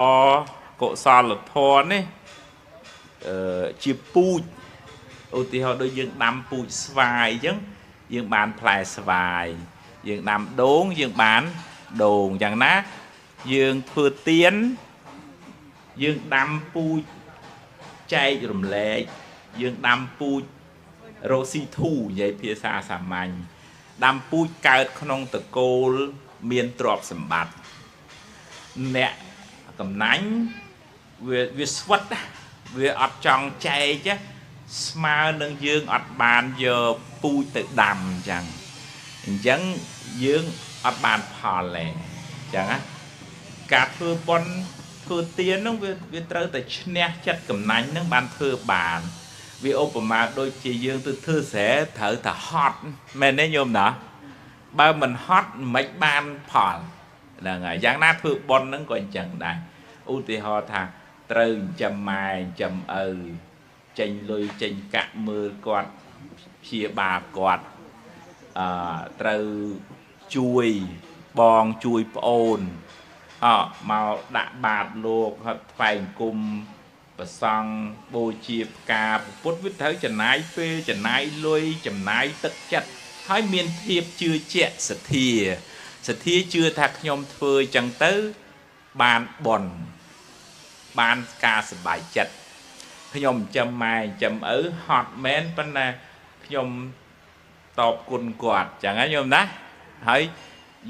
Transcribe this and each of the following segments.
កុសលធម៌នេះអឺជាពូជឧទាហរណ៍ដូចយើងដាំពូជស្វាយអញ្ចឹងយើងបានផ្លែស្វាយយើងដាំដូងយើងបានដូងយ៉ាងណាយើងធ្វើទៀនយើងដាំពូជចែករំលែកយើងដាំពូជរ៉ូស៊ីធូនិយាយភាសាសាមញ្ញដាំពូជកើតក្នុងតកូលមានទ្រព្យសម្បត្តិអ្នកកំណាញ់វាស្វិតណាវាអត់ចង់ចែកណាស្មើនឹងយើងអត់បានយកពូជទៅដាំអញ្ចឹងអញ្ចឹងយើងអត់បានផលទេអញ្ចឹងណាការធ្វើបុណ្យធ្វើទានហ្នឹងវាត្រូវតែឈ្នះចិត្តកំណាញ់ហ្នឹងបានធ្វើបានវាឧបមាដូចជាយើងទៅធ្វើស្រែត្រូវតែហត់មែនទេញោមណាបើមិនហត់មិនបានផលហ្នឹងហើយយ៉ាងណាធ្វើបុណ្យហ្នឹងក៏អញ្ចឹងដែរឧទាហរណ៍ថាត្រូវចិញ្ចឹមម៉ែចិញ្ចឹមឪចេញលុយចេញកាក់មើលគាត់ព្យាបាលគាត់អឺត្រូវជួយបងជួយប្អូនអមកដាក់បាតលោកហត់ថ្វាយអង្គមប្រសង់បូជាផ្កាពុទ្ធវាត្រូវចំណាយពេលចំណាយលុយចំណាយទឹកចិត្តហើយមានភាពជឿជាក់សទ្ធាសទ្ធាជឿថាខ្ញុំធ្វើអញ្ចឹងទៅបានបុណ្យបានការសប្បាយចិត្តខ្ញុំចិញ្ចឹមម៉ែចិញ្ចឹមឪហត់មែនប៉ុន្តែខ្ញុំតបគុណគាត់អញ្ចឹងណាញោមណាហើយ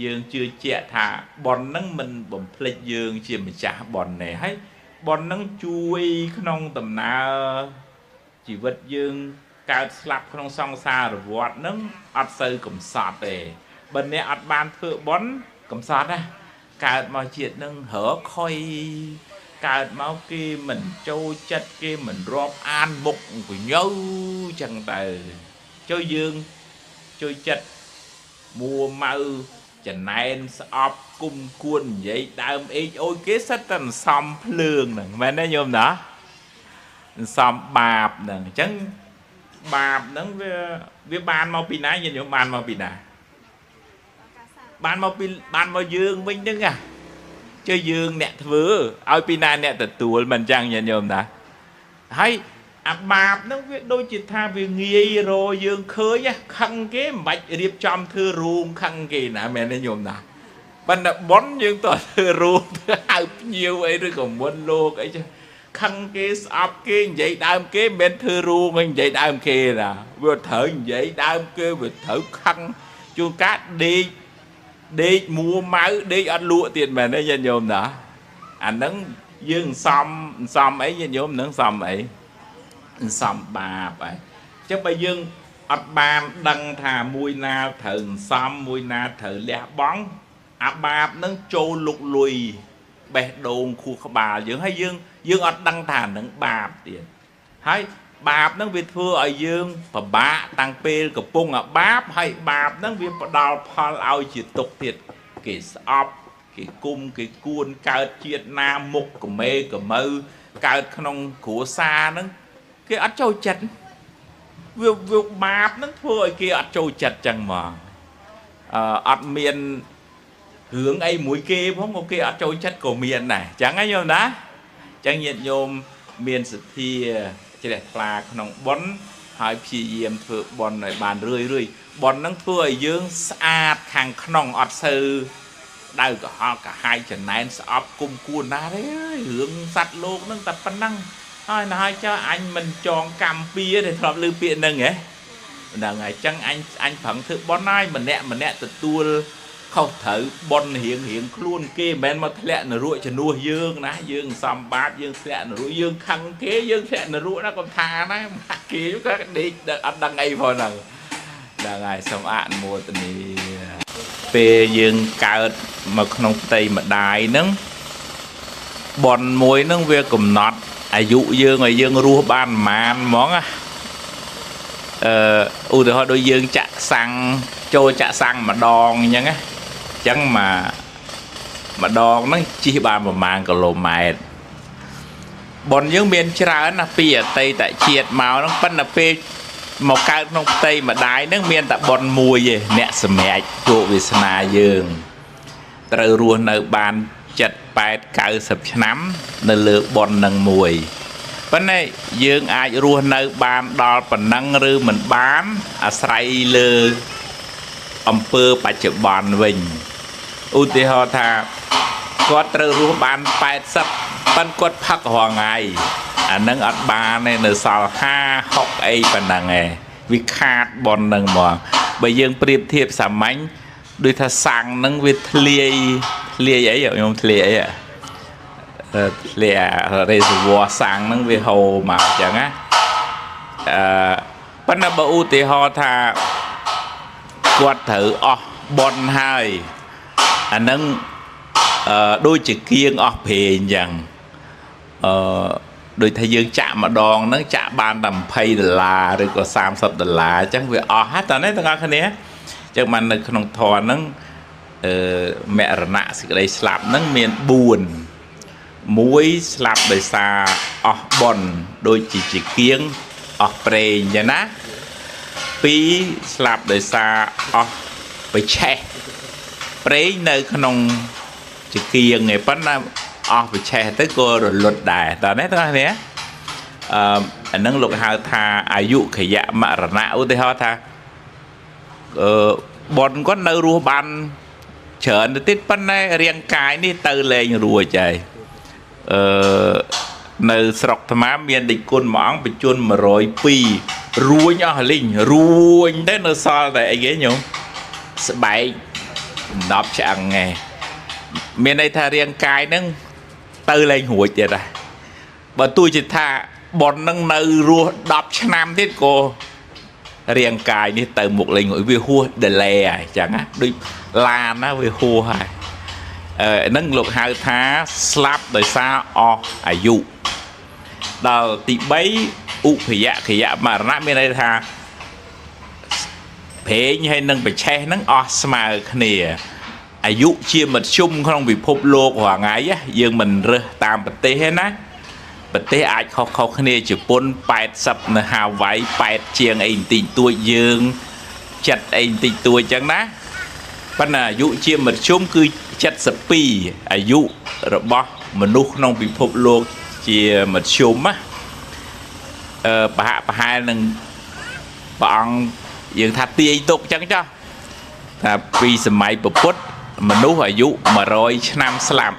យើងជឿជាក់ថាបុណ្យហ្នឹងមិនបំភ្លេចយើងជាម្ចាស់បុណ្យទេហើយបុណ្យហ្នឹងជួយក្នុងដំណើរជីវិតយើងកើតស្លាប់ក្នុងសង្សារវដ្តហ្នឹងអត់សូវកំសត់ទេបើអ្នកអត់បានធ្វើបុណ្យកំសត់ណាកើតមកជាតិហ្នឹងរខុយកើតមកគេមិនចូលចិត្តគេមិនរាប់អានមុខកញើចឹងទៅចូលយើងជួយចិត្តមួម៉ៅចំណែនស្អប់គុំគួននិយាយដើមអេកអូយគេសិតតែអន្សំភ្លើងហ្នឹងមែនទេញោមណាអន្សំបាបហ្នឹងអញ្ចឹងបាបហ្នឹងវាបានមកពីណាញាតិញោមបានមកពីណាបានមកពីបានមកយើងវិញហ្នឹងណាជឿយើងអ្នកធ្វើឲ្យពីណាអ្នកទទួលមិនអញ្ចឹងញាតិញោមណាហើយអាបាបហ្នឹងវាដូចជាថាវាងាយរយើងឃើញខឹងគេមិនបាច់រៀបចំធ្វើរូងខឹងគេណាមែនទេញោមណាប៉ុន្តែប៉ុនយើងតើធ្វើរូងធ្វើហៅភ្ញៀវអីឬក៏មុនលោកអីចឹងខឹងគេស្អប់គេនិយាយដើមគេមិនមែនធ្វើរូងឲ្យនិយាយដើមគេណាវាត្រូវនិយាយដើមគេវាត្រូវខឹងជួនកាលដេកដេកមួម៉ៅដេកអត់លក់ទៀតមែនទេញាតិញោមណាអាហ្នឹងយើងសំសំអីញាតិញោមនឹងសំអីសំបាបហើយអញ្ចឹងបើយើងអត់បានដឹងថាមួយណាត្រូវសំមួយណាត្រូវលះបង់អាបាបនឹងចូលលុកលុយបេះដូងខួរក្បាលយើងហើយយើងអត់ដឹងថានឹងបាបទៀតហើយបាបនឹងវាធ្វើឲ្យយើងពិបាកតាំងពេលកំពុងអាបាបហើយបាបនឹងវាផ្ដល់ផលឲ្យជាទុកទៀតគេស្អប់គេគុំគេគួនកើតជាតិណាមុខកមេកមៅកើតក្នុងគ្រួសារហ្នឹងគេអត់ចូលចិត្តវាបាបហ្នឹងធ្វើឲ្យគេអត់ចូលចិត្តចឹងហ្មងអត់មានរឿងអីមួយគេផងក៏គេអត់ចូលចិត្តក៏មានដែរចឹងណាញោមណាចឹងញាតិញោមមានសទ្ធាជ្រះថ្លាក្នុងបុណ្យហើយព្យាយាមធ្វើបុណ្យឲ្យបានរឿយរឿយបុណ្យហ្នឹងធ្វើឲ្យយើងស្អាតខាងក្នុងអត់សូវដៅក្រហល់កាហាយចំណែនស្អប់គុំគួនណាទេរឿងសត្វលោកហ្នឹងតែប៉ុណ្ណឹងហើយណាហើយចើអញមិនចងកម្មពៀទេធ្លាប់ឮពាក្យហ្នឹងហ៎ហ្នឹងហើយចឹងអញប្រឹងធ្វើបុណ្យហើយម្នាក់ម្នាក់ទទួលខុសត្រូវបុណ្យរៀងរៀងខ្លួនគេមិនមែនមកធ្លាក់នរកជំនួសយើងណាយើងសំបាបយើងធ្លាក់នរកយើងខឹងគេយើងធ្លាក់នរកណាកុំថាណាគេក៏ដេកអត់ដឹងអីផងហ្នឹងហ្នឹងហើយសូមអនុមោទនាពេលយើងកើតមកក្នុងផ្ទៃម្ដាយហ្នឹងបុណ្យមួយហ្នឹងវាកំណត់អាយុយើងឲ្យយើងរស់បានប្រហែលហ្មងណាអឺឧទាហរណ៍ដូចយើងចាក់សាំងចូលចាក់សាំងម្ដងអញ្ចឹងណាអញ្ចឹងមកម្ដងហ្នឹងជិះបានប្រហែលគីឡូម៉ែត្របុណ្យយើងមានច្រើនណាពីអតីតជាតិមកហ្នឹងប៉ុន្តែពេលមកកើតក្នុងផ្ទៃម្ដាយហ្នឹងមានតែបុណ្យមួយទេអ្នកសម្រេចជោគវាសនាយើងត្រូវរស់នៅបាន7 80 90ឆ្នាំនៅលើបុណ្យនឹងមួយប៉ុន្តែយើងអាចរស់នៅបានដល់ប៉ុណ្ណឹងឬមិនបានអាស្រ័យលើអំពើបច្ចុប្បន្នវិញឧទាហរណ៍ថាគាត់ត្រូវរស់បាន80ប៉ុន្តែគាត់ផឹករាល់ថ្ងៃអានឹងអត់បានទេនៅសល់50 60អីប៉ុណ្ណឹងឯងវាខាតបុណ្យនឹងហ្មងបើយើងប្រៀបធៀបសាមញ្ញដូចថាសាំងនឹងវាធ្លាយធ្លាយអីខ្ញុំធ្លាយអីធ្លាយ reservoir សាំងនឹងវាហូរមកអញ្ចឹងណាអឺប៉ុន្តែបើឧទាហរណ៍ថាគាត់ត្រូវអស់បុណ្យហើយអានឹងអឺដូចជាគៀងអស់ប្រេងអញ្ចឹងអឺដូចថាយើងចាក់ម្ដងហ្នឹងចាក់បានតែ20ដុល្លារឬក៏30ដុល្លារអញ្ចឹងវាអស់ហើយតើនេះទាំងអស់គ្នាអញ្ចឹងបាននៅក្នុងធម៌ហ្នឹងអឺមរណៈសេចក្តីស្លាប់ហ្នឹងមាន4មួយស្លាប់ដោយសារអស់បុណ្យដូចជាជាគៀងអស់ប្រេងអញ្ចឹងណា2ស្លាប់ដោយសារអស់បិឆេះប្រេងនៅក្នុងជាគៀងឯប៉ុន្តែអស់បិឆេះទៅក៏រលត់ដែរតើនេះទាំងនេះអឺអានឹងលោកហៅថាអាយុខយមរណៈឧទាហរណ៍ថាអឺបុណ្យគាត់នៅរស់បានច្រើនទៅទៀតប៉ុន្តែរាងកាយនេះទៅលែងរួចហើយអឺនៅស្រុកអាត្មាមានដេចគុណមួយអង្គបញ្ជន102រួញអស់លីងរួញទៅនៅសល់តែអីគេញោមស្បែក10ឆ្អឹងឯងមានន័យថារាងកាយហ្នឹងទៅលែងរួចទៀតហ่ะបើទោះជាថាបុណ្យហ្នឹងនៅរស់10ឆ្នាំទៀតក៏រាងកាយនេះទៅមុខលែងរួចវាហួស delay ហើយអញ្ចឹងណាដូចឡានណាវាហួសហើយអឺហ្នឹងលោកហៅថាស្លាប់ដោយសារអស់អាយុដល់ទី3ឧបយខយមរណៈមានន័យថាប្រេងហើយនឹងបច្ឆេះហ្នឹងអស់ស្មើគ្នាអាយុជាមធ្យមក្នុងពិភពលោករាល់ថ្ងៃយើងមិនរើសតាមប្រទេសទេណាប្រទេសអាចខុសៗគ្នាជប៉ុន80នៅហាវ៉ៃ8ជាងអីបន្តិចតួចយើងចិត្តអីបន្តិចតួចអញ្ចឹងណាប៉ុន្តែអាយុជាមធ្យមគឺ72អាយុរបស់មនុស្សក្នុងពិភពលោកជាមធ្យមណាអឺប្រហាក់ប្រហែលនឹងព្រះអង្គយើងថាទាយទុកអញ្ចឹងចុះថាពីសម័យពុទ្ធមនុស្សអាយុ100ឆ្នាំស្លាប់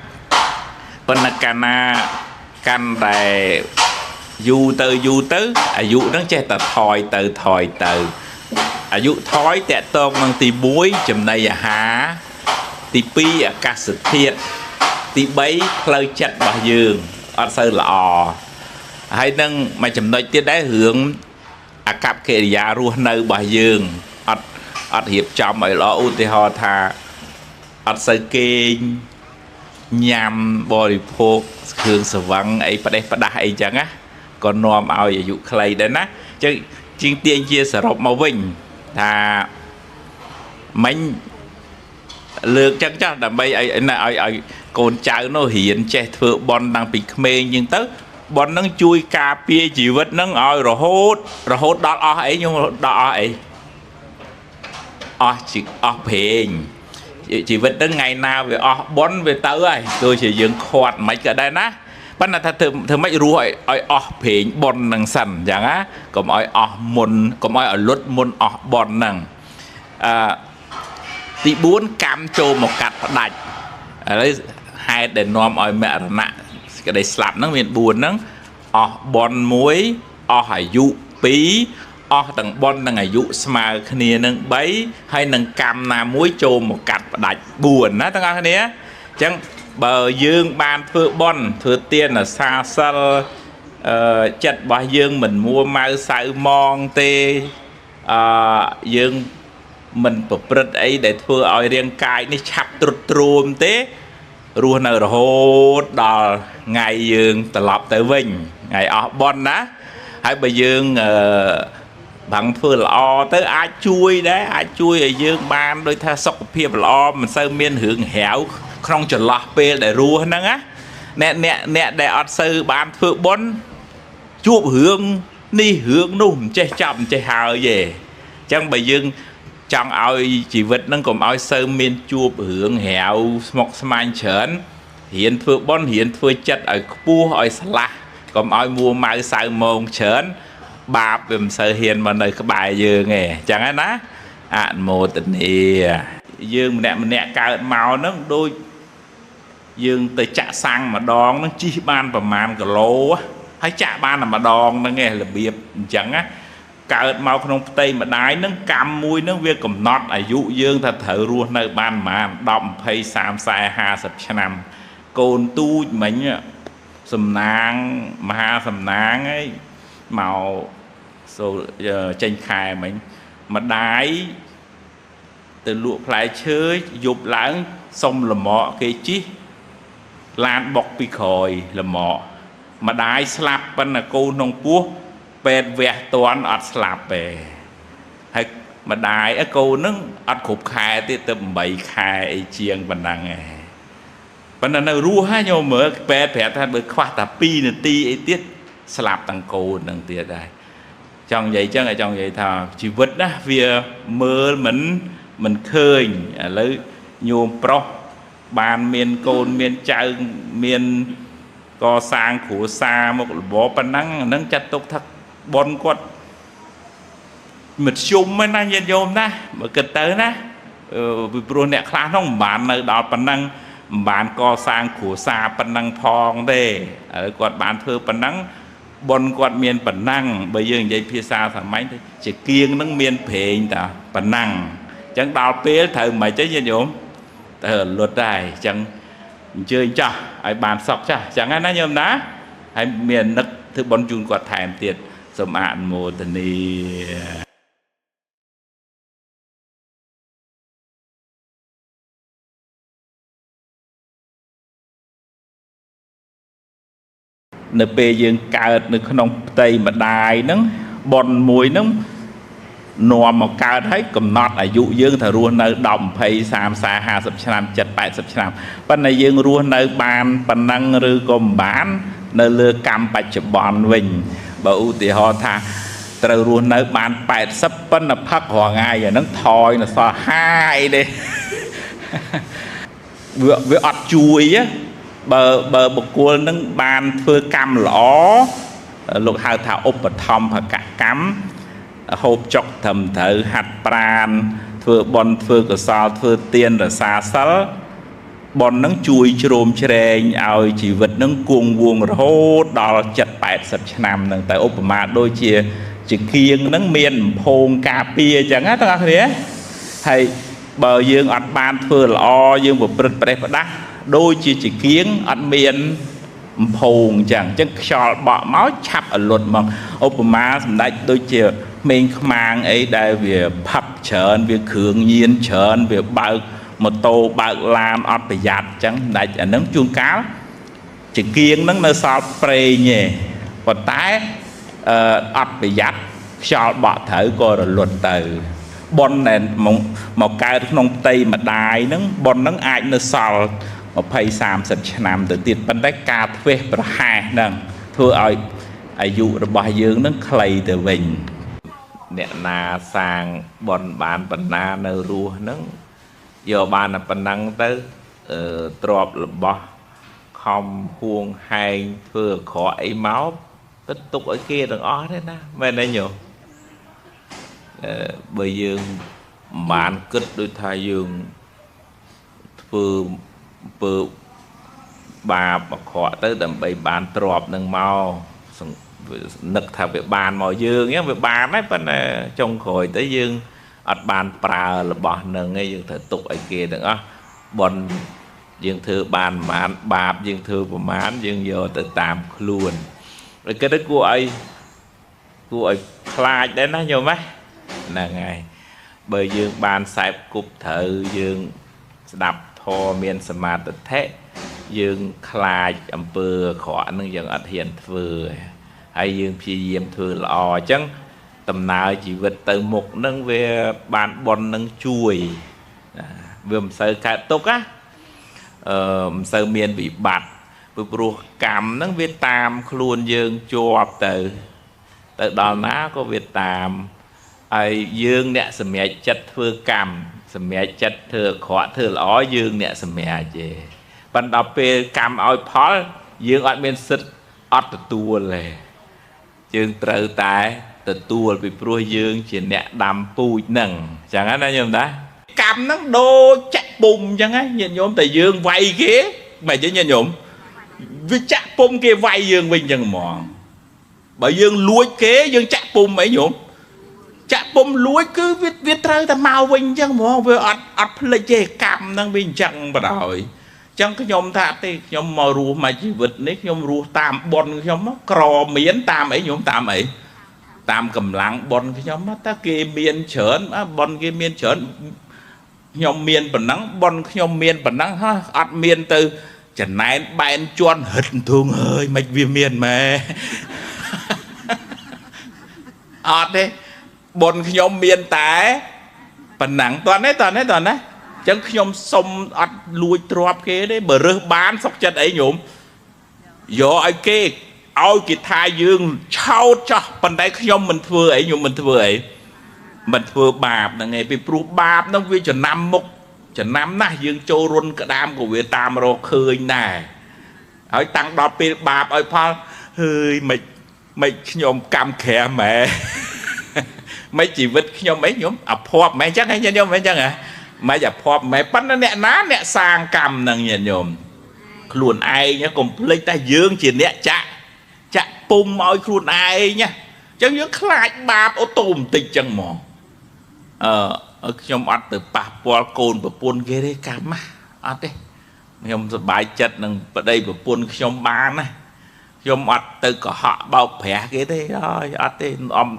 ប៉ុន្តែកាលណាកាន់តែយូរទៅយូរទៅអាយុហ្នឹងចេះតែថយទៅថយទៅអាយុថយតកតងនឹងទី1ចំណីអាហារទី2អាកាសធាតុទី3ផ្លូវចិត្តរបស់យើងអត់សូវល្អហើយនឹងមួយចំណុចទៀតដែររឿងអាកប្បកិរិយារស់នៅរបស់យើងអត់រៀបចំឲ្យល្អឧទាហរណ៍ថាអត់សូវគេងញ៉ាំបរិភោគគ្រឿងស្រវឹងអីផ្ដេសផ្ដាស់អីចឹងណាក៏នាំឲ្យអាយុខ្លីដែរណាចឹងជាងទាញជាសរុបមកវិញថាមិញលើកចឹងចុះដើម្បីឲ្យណាឲ្យឲ្យកូនចៅនោះរៀនចេះធ្វើបុណ្យតាំងពីក្មេងចឹងទៅបុណ្យនឹងជួយការពារជីវិតនឹងឲ្យរហូតរហូតដល់អស់អីខ្ញុំដល់អស់អីអស់ជីអស់ប្រេងជីវិតហ្នឹងថ្ងៃណាវាអស់បុណ្យវាទៅហើយទោះជាយើងខាត់មិនក៏ដែរណាប៉ុន្តែថាធ្វើម៉េចរស់ឲ្យអស់ប្រេងបុណ្យហ្នឹងសិនអញ្ចឹងណាកុំឲ្យអស់មុនកុំឲ្យឲ្យលុតមុនអស់បុណ្យហ្នឹងអឺទី4កម្មចូលមកកាត់ផ្ដាច់ឥឡូវហេតុដែលនាំឲ្យមរណៈសេចក្តីស្លាប់ហ្នឹងមាន4ហ្នឹងអស់បុណ្យ1អស់អាយុ2អស់ទាំងបុណ្យនិងអាយុស្មើគ្នានឹង3ហើយនឹងកម្មណាមួយចូលមកកាត់ផ្ដាច់4ណាទាំងអស់គ្នាអញ្ចឹងបើយើងបានធ្វើបុណ្យធ្វើទានអាសាសិលអឺចិត្តរបស់យើងមិនមួម៉ៅសៅមងទេអឺយើងមិនប្រព្រឹត្តអីដែលធ្វើឲ្យរាងកាយនេះឆាប់ទ្រុឌទ្រោមទេរស់នៅរហូតដល់ថ្ងៃយើងត្រឡប់ទៅវិញថ្ងៃអស់បុណ្យណាហើយបើយើងអឺបាំងធ្វើល្អទៅអាចជួយដែរអាចជួយឲ្យយើងបានដូចថាសុខភាពល្អមិនសូវមានរឿងរាវក្នុងចន្លោះពេលដែលរស់ហ្នឹងណាអ្នកអ្នកអ្នកដែលអត់សូវបានធ្វើបុណ្យជួបរឿងនេះរឿងនោះមិនចេះចាប់មិនចេះហើយទេអញ្ចឹងបើយើងចង់ឲ្យជីវិតហ្នឹងកុំឲ្យសូវមានជួបរឿងរាវស្មុគស្មាញច្រើន រៀនធ្វើបុណ្យរៀនធ្វើចិត្តឲ្យខ្ពស់ឲ្យស្លាស់កុំឲ្យមួម៉ៅសៅមងច្រើនបាបវាមិនសូវហ៊ានមកនៅក្បែរយើងទេអញ្ចឹងណាអនុមោទនាយើងម្នាក់ម្នាក់កើតមកហ្នឹងដូចយើងទៅចាក់សាំងម្ដងហ្នឹងជិះបានប្រមាណគីឡូហើយចាក់បានតែម្ដងហ្នឹងឯងរបៀបអញ្ចឹងណាកើតមកក្នុងផ្ទៃម្ដាយហ្នឹងកម្មមួយហ្នឹងវាកំណត់អាយុយើងថាត្រូវរស់នៅបានប្រហែល10 20 30 40 50ឆ្នាំកូនទូចមិញសំណាងមហាសំណាងឯងមកសូចេញខែមិញម្ដាយទៅលក់ផ្លែឈើយប់ឡើងសុំលម៉កគេជិះឡានបុកពីក្រោយលម៉កម្ដាយស្លាប់ប៉ុន្តែកូនក្នុងពោះពេទ្យវះតន់អត់ស្លាប់ទេហើយម្ដាយកូននឹងអត់គ្រប់ខែទៀតទៅ8ខែអីជាងប៉ុណ្ណឹងឯងប៉ុន្តែនៅរស់ហ្នឹងញោមមើលពេទ្យប្រាប់ថាបើខ្វះតែ2នាទីអីទៀតស្លាប់ទាំងកូននឹងទៀតដែរចង់និយាយចឹងចង់និយាយថាជីវិតណាវាមើលមិនឃើញឥឡូវញោមប្រុសបានមានកូនមានចៅមានកសាងគ្រួសារមុខរបរប៉ុណ្ណឹងហ្នឹងចាត់ទុកថាបុណ្យគាត់មធ្យមហ្នឹងណាញាតិញោមណាបើគិតទៅណាពីព្រោះអ្នកខ្លះហ្នឹងមិនបាននៅដល់ប៉ុណ្ណឹងមិនបានកសាងគ្រួសារប៉ុណ្ណឹងផងទេឥឡូវគាត់បានធ្វើប៉ុណ្ណឹងបុណ្យគាត់មានប៉ុណ្ណឹងបើយើងនិយាយភាសាសាមញ្ញទៅជាគៀងហ្នឹងមានប្រេងតាប៉ុណ្ណឹងអញ្ចឹងដល់ពេលត្រូវមិនទេញាតិញោមទៅលុតដែរអញ្ចឹងអញ្ជើញចាស់ឲ្យបានសុខចាស់អញ្ចឹងណាញោមណាហើយមាននឹកធ្វើបុណ្យជូនគាត់ថែមទៀតសូមអនុមោទនានៅពេលយើងកើតនៅក្នុងផ្ទៃម្ដាយហ្នឹងបុណ្យមួយហ្នឹងនាំមកកើតហើយកំណត់អាយុយើងថារស់នៅ10 20 30 40 50ឆ្នាំ70 80ឆ្នាំប៉ុន្តែយើងរស់នៅបានប៉ុណ្ណឹងឬក៏មិនបាននៅលើកម្មបច្ចុប្បន្នវិញបើឧទាហរណ៍ថាត្រូវរស់នៅបាន80ប៉ុន្តែផឹករាល់ថ្ងៃអាហ្នឹងថយនៅសល់50អីទេវាអត់ជួយបើបុគ្គលនឹងបានធ្វើកម្មល្អលោកហៅថាឧបត្ថម្ភកកម្មហូបចុកត្រឹមត្រូវហាត់ប្រាណធ្វើបុណ្យធ្វើកុសលធ្វើទានរក្សាសិលបុណ្យនឹងជួយជ្រោមជ្រែងឲ្យជីវិតនឹងគង់វង្សរហូតដល់70 80ឆ្នាំនឹងតែឧបមាដូចជាគៀងនឹងមានអំភងការពារអញ្ចឹងណាទាំងអស់គ្នាហើយបើយើងអត់បានធ្វើល្អយើងប្រព្រឹត្តប្រេះផ្ដាស់ដូចជាគៀងអត់មានអំភងអញ្ចឹងអញ្ចឹងខ្យល់បក់មកឆាប់អលុតមកឧបមាសម្ដេចដូចជាក្មេងខ្មាងអីដែលវាផឹកច្រើនវាគ្រឿងញៀនច្រើនវាបើកម៉ូតូបើកឡានអត់ប្រយ័ត្នអញ្ចឹងសម្ដេចអានឹងជួនកាលជាគៀងនឹងនៅសល់ប្រេងទេប៉ុន្តែអត់ប្រយ័ត្នខ្យល់បក់ត្រូវក៏រលត់ទៅបុណ្យដែលមកកើតក្នុងផ្ទៃម្ដាយហ្នឹងបុណ្យហ្នឹងអាចនៅសល់20 30ឆ្នាំទៅទៀតប៉ុន្តែការធ្វេសប្រហែសហ្នឹងធ្វើឲ្យអាយុរបស់យើងហ្នឹងខ្លីទៅវិញអ្នកណាសាងបុណ្យបានបណ្ណានៅរស់ហ្នឹងយកបានតែប៉ុណ្ណឹងទៅទ្របរបស់ខំហួងហែងធ្វើអាក្រក់អីមកទៅទុកឲ្យគេទាំងអស់ទេណាមែនទេញោមបើយើងមិនបានគិតដូចថាយើងធ្វើអំពើបាបអាក្រក់ទៅដើម្បីបានទ្របនឹងមកនឹកថាវាបានមកយើងហ្នឹងវាបានដែរប៉ុន្តែចុងក្រោយទៅយើងអត់បានប្រើរបស់នឹងឯងយើងត្រូវទុកឲ្យគេទាំងអស់បុណ្យយើងធ្វើបានប្រមាណបាបយើងធ្វើប្រមាណយើងយកទៅតាមខ្លួនហើយគិតទៅគួរឲ្យខ្លាចដែរណាញោមណាហ្នឹងហើយបើយើងបានសែបគប់ត្រូវយើងស្ដាប់ធម៌មានសមាធិយើងខ្លាចអំពើអាក្រក់នឹងយើងអត់ហ៊ានធ្វើហើយយើងព្យាយាមធ្វើល្អអញ្ចឹងដំណើរជីវិតទៅមុខនឹងវាបានបុណ្យនឹងជួយវាមិនសូវកើតទុក្ខណាមិនសូវមានវិបត្តិពីព្រោះកម្មនឹងវាតាមខ្លួនយើងជាប់ទៅដល់ណាក៏វាតាមហើយយើងអ្នកសម្រេចចិត្តធ្វើកម្មសម្រេចចិត្តធ្វើអាក្រក់ធ្វើល្អយើងអ្នកសម្រេចទេ ប៉ុន្តែដល់ពេលកម្មឲ្យផលយើងអត់មានសិទ្ធិអត់ទទួលទេយើងត្រូវតែទទួលពីព្រោះយើងជាអ្នកដាំពូជហ្នឹងអញ្ចឹងណាញោមណាកម្មហ្នឹងដូចចាក់ពុំអញ្ចឹងណាញាតិញោមតែយើងវាយគេមិនទេញាតិញោមវាចាក់ពុំគេវាយយើងវិញអញ្ចឹងហ្មងបើយើងលួចគេយើងចាក់ពុំអីញោមចាក់ពុំលួចគឺវាត្រូវតែមកវិញអញ្ចឹងហ្មងវាអត់ភ្លេចទេកម្មហ្នឹងវាអញ្ចឹងបណ្ដោយចឹងខ្ញុំថាទេខ្ញុំមករស់មួយជីវិតនេះខ្ញុំរស់តាមបុណ្យខ្ញុំក្រមានតាមអីញោមតាមអីតាមកម្លាំងបុណ្យខ្ញុំតើគេមានច្រើនបុណ្យគេមានច្រើនខ្ញុំមានប៉ុណ្ណឹងបុណ្យខ្ញុំមានប៉ុណ្ណឹងហ៎អត់មានទៅចំណែនបែនជន់ហិតធងហើយមិនវាមានម៉ែអត់ទេបុណ្យខ្ញុំមានតែប៉ុណ្ណឹងតើនេះតើនេះតើណាចឹងខ្ញុំសុំអត់លួចទ្រព្យគេទេបើរើសបានសុកចិត្តអីញោមយកឲ្យគេឲ្យគេថាយើងឆោតចោះប៉ុន្តែខ្ញុំមិនធ្វើអីខ្ញុំមិនធ្វើអីមិនធ្វើបាបហ្នឹងឯងពីព្រោះបាបហ្នឹងវាចំណាំមុខចំណាំណាស់យើងចូលរុនក្តាមក៏វាតាមរកឃើញដែរហើយតាំងដល់ពេលបាបឲ្យផលហើយមិនខ្ញុំកម្មក្រាស់ម៉ែមិនជីវិតខ្ញុំអីខ្ញុំអភ័ព្វម៉ែអញ្ចឹងហ៎ញាតិញោមអញ្ចឹងហ៎មិនអភ័ព្វម៉ែប៉ុន្តែអ្នកណាអ្នកសាងកម្មហ្នឹងញាតិញោមខ្លួនឯងកុំភ្លេចតែយើងជាអ្នកចាក់ពុំឲ្យខ្លួនឯងណាអញ្ចឹងយើងខ្លាចបាបអូតូបន្តិចចឹងហ្មងខ្ញុំអត់ទៅប៉ះពាល់កូនប្រពន្ធគេទេកម្មណាអត់ទេខ្ញុំសប្បាយចិត្តនឹងប្តីប្រពន្ធខ្ញុំបានណាខ្ញុំអត់ទៅកុហកបោកប្រាស់គេទេអើយអត់ទេ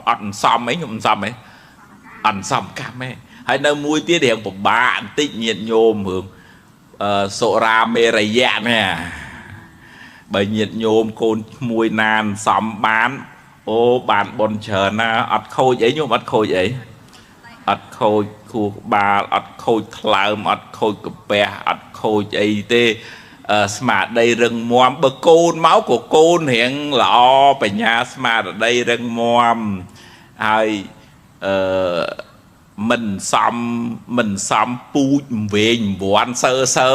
អត់សំអីខ្ញុំសំអីអត់សំកម្មទេហើយនៅមួយទៀតរៀងពិបាកបន្តិចញាតិញោមរឿងសុរាមេរយៈនេះបើញាតិញោមកូនក្មួយណានសំបានអូបានបុណ្យច្រើនណាអត់ខូចអីញោមអត់ខូចអីអត់ខូចខួរក្បាលអត់ខូចថ្លើមអត់ខូចកាពះអត់ខូចអីទេស្មារតីរឹងមាំបើកូនមកក៏កូនរៀងល្អបញ្ញាស្មារតីរឹងមាំហើយមិនសំពូជវែងវ័នសើសើ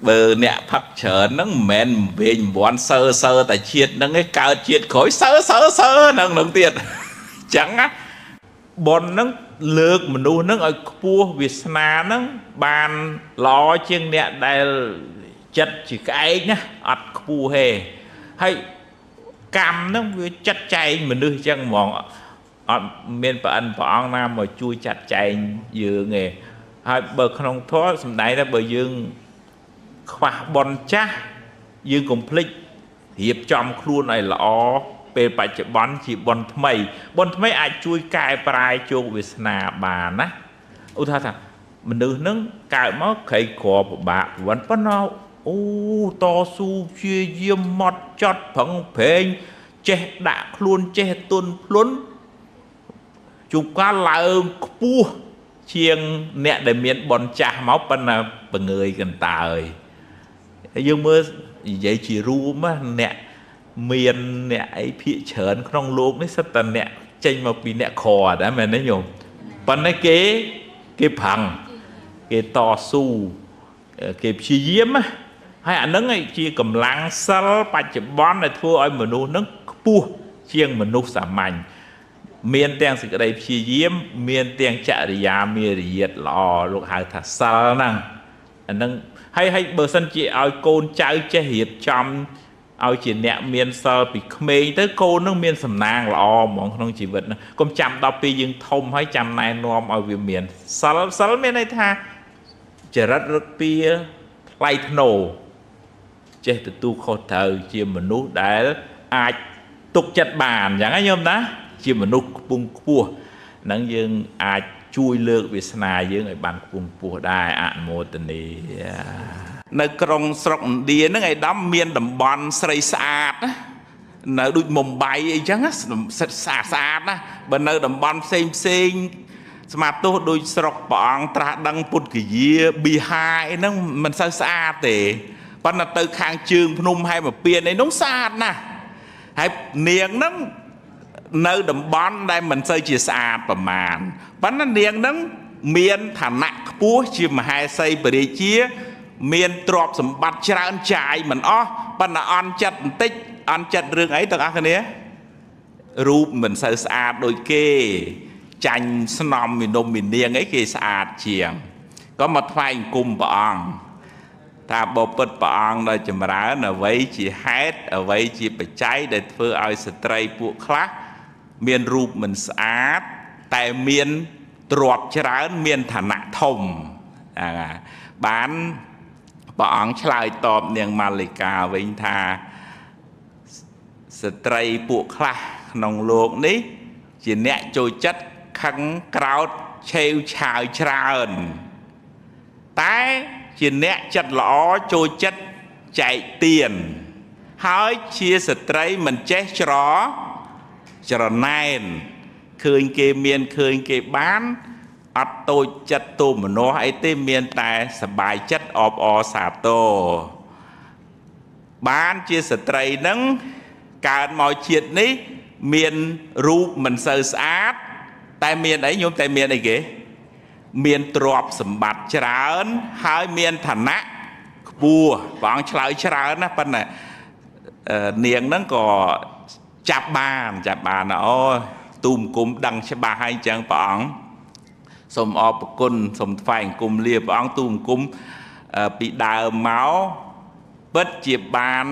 បើអ្នកផឹកច្រើនហ្នឹងមិនមែនវែងវ័នសើសើតែជាតិហ្នឹងឯងកើតជាតិក្រោយសើសើសើហ្នឹងនឹងទៀតអញ្ចឹងណាបុណ្យហ្នឹងលើកមនុស្សហ្នឹងឲ្យខ្ពស់វាសនាហ្នឹងបានល្អជាងអ្នកដែលចិត្តជាក្អែកណាអត់ខ្ពស់ទេហើយកម្មហ្នឹងវាចាត់ចែងមនុស្សអញ្ចឹងហ្មងអត់មានប្រអិនព្រះអង្គណាមកជួយចាត់ចែងយើងទេហើយបើក្នុងធម៌សំដែងថាបើយើងខ្វះបុណ្យចាស់យើងកុំភ្លេចរៀបចំខ្លួនឲ្យល្អពេលបច្ចុប្បន្នជាបុណ្យថ្មីបុណ្យថ្មីអាចជួយកែប្រែជោគវាសនាបានណាឧទាហរណ៍ថាមនុស្សហ្នឹងកើតមកក្រីក្រពិបាកប្រវត្តិប៉ុន្តែអូតស៊ូព្យាយាមម៉ត់ចត់ប្រឹងប្រែងចេះដាក់ខ្លួនចេះទន់ភ្លន់ជួនកាលឡើងខ្ពស់ជាងអ្នកដែលមានបុណ្យចាស់មកប៉ុន្តែបង្ើយកន្តើយយើងមើលនិយាយជារួមអ្នកមានអ្នកអីភាគច្រើនក្នុងលោកនេះសិតតែអ្នកចេញមកពីអ្នកក្រដែរមែនទេញោមប៉ុន្តែគេប្រឹងគេតស៊ូគេព្យាយាមណាហើយអាហ្នឹងជាកម្លាំងសិលបច្ចុប្បន្នដែលធ្វើឲ្យមនុស្សហ្នឹងខ្ពស់ជាងមនុស្សសាមញ្ញមានទាំងសេចក្តីព្យាយាមមានទាំងចរិយាមារយាទល្អលោកហៅថាសិលហ្នឹងអាហ្នឹងហើយបើសិនជាឲ្យកូនចៅចេះរៀបចំឲ្យជាអ្នកមានសិលពីក្មេងទៅកូននឹងមានសំណាងល្អហ្មងក្នុងជីវិតហ្នឹងកុំចាំដល់ពេលយើងធំហើយចាំណែនាំឲ្យវាមានសិលសិលមានន័យថាចរិតរឹកពីថ្លៃថ្នូរចេះទទួលខុសត្រូវជាមនុស្សដែលអាចទុកចិត្តបានអញ្ចឹងណាញោមណាជាមនុស្សខ្ពង់ខ្ពស់ហ្នឹងយើងអាចជួយលើកវាសនាយើងឲ្យបានខ្ពង់ខ្ពស់ដែរអនុមោទនានៅក្រុងស្រុកឥណ្ឌាហ្នឹងឯដាមមានតំបន់ស្រីស្អាតណានៅដូចមុំបៃអីចឹងណាស្អាតស្អាតណាបើនៅតំបន់ផ្សេងផ្សេងស្មាទោសដូចស្រុកព្រះអង្គត្រាស់ដឹងពុទ្ធគយាប៊ីហាអីហ្នឹងមិនសូវស្អាតទេប៉ុន្តែទៅខាងជើងភ្នំហែមពៀនអីនោះស្អាតណាស់ហើយនាងហ្នឹងនៅតំបន់ដែលមិនសូវជាស្អាតប្រមាណប៉ុន្តែនាងហ្នឹងមានឋានៈខ្ពស់ជាមហេសីព្រះរាជា មានទ្រព្យសម្បត្តិច្រើនចាយមិនអស់ប៉ុន្តែអន់ចិត្តបន្តិចអន់ចិត្តរឿងអីទាំងអស់គ្នារូបមិនសូវស្អាតដូចគេចាញ់ស្នំវិនំវិនាងអីគេស្អាតជាងក៏មកថ្វាយអង្គមព្រះអង្គថាបពិតព្រះអង្គដែលចម្រើនអ្វីជាហេតុអ្វីជាបច្ច័យដែលធ្វើឲ្យស្ត្រីពួកខ្លះមានរូបមិនស្អាតតែមានទ្រព្យច្រើនមានឋានៈធំបានព្រះអង្គឆ្លើយតបនាងមាលិកាវិញថាស្ត្រីពួកខ្លះក្នុងលោកនេះជាអ្នកចូលចិត្តខឹងក្រោធឆេវឆាវច្រើនតែជាអ្នកចិត្តល្អចូលចិត្តចែកទានហើយជាស្ត្រីមិនចេះច្រណែនឃើញគេមានឃើញគេបានអត់តូចចិត្តទោមនស្សអីទេមានតែសប្បាយចិត្តអបអរសាទរបានជាស្ត្រីនឹងកើតមកជាតិនេះមានរូបមិនសូវស្អាតតែមានអីញោមតែមានអីគេមានទ្រព្យសម្បត្តិច្រើនហើយមានឋានៈខ្ពស់ព្រះអង្គឆ្លើយច្រើនណាស់ប៉ុន្តែនាងហ្នឹងក៏ចាប់បានអូទូមគុំដឹងច្បាស់ហើយអញ្ចឹងព្រះអង្គសូមអរព្រគុណសូមថ្វាយអង្គមលាព្រះអង្គទូមគុំពីដើមមកពិតជាបាន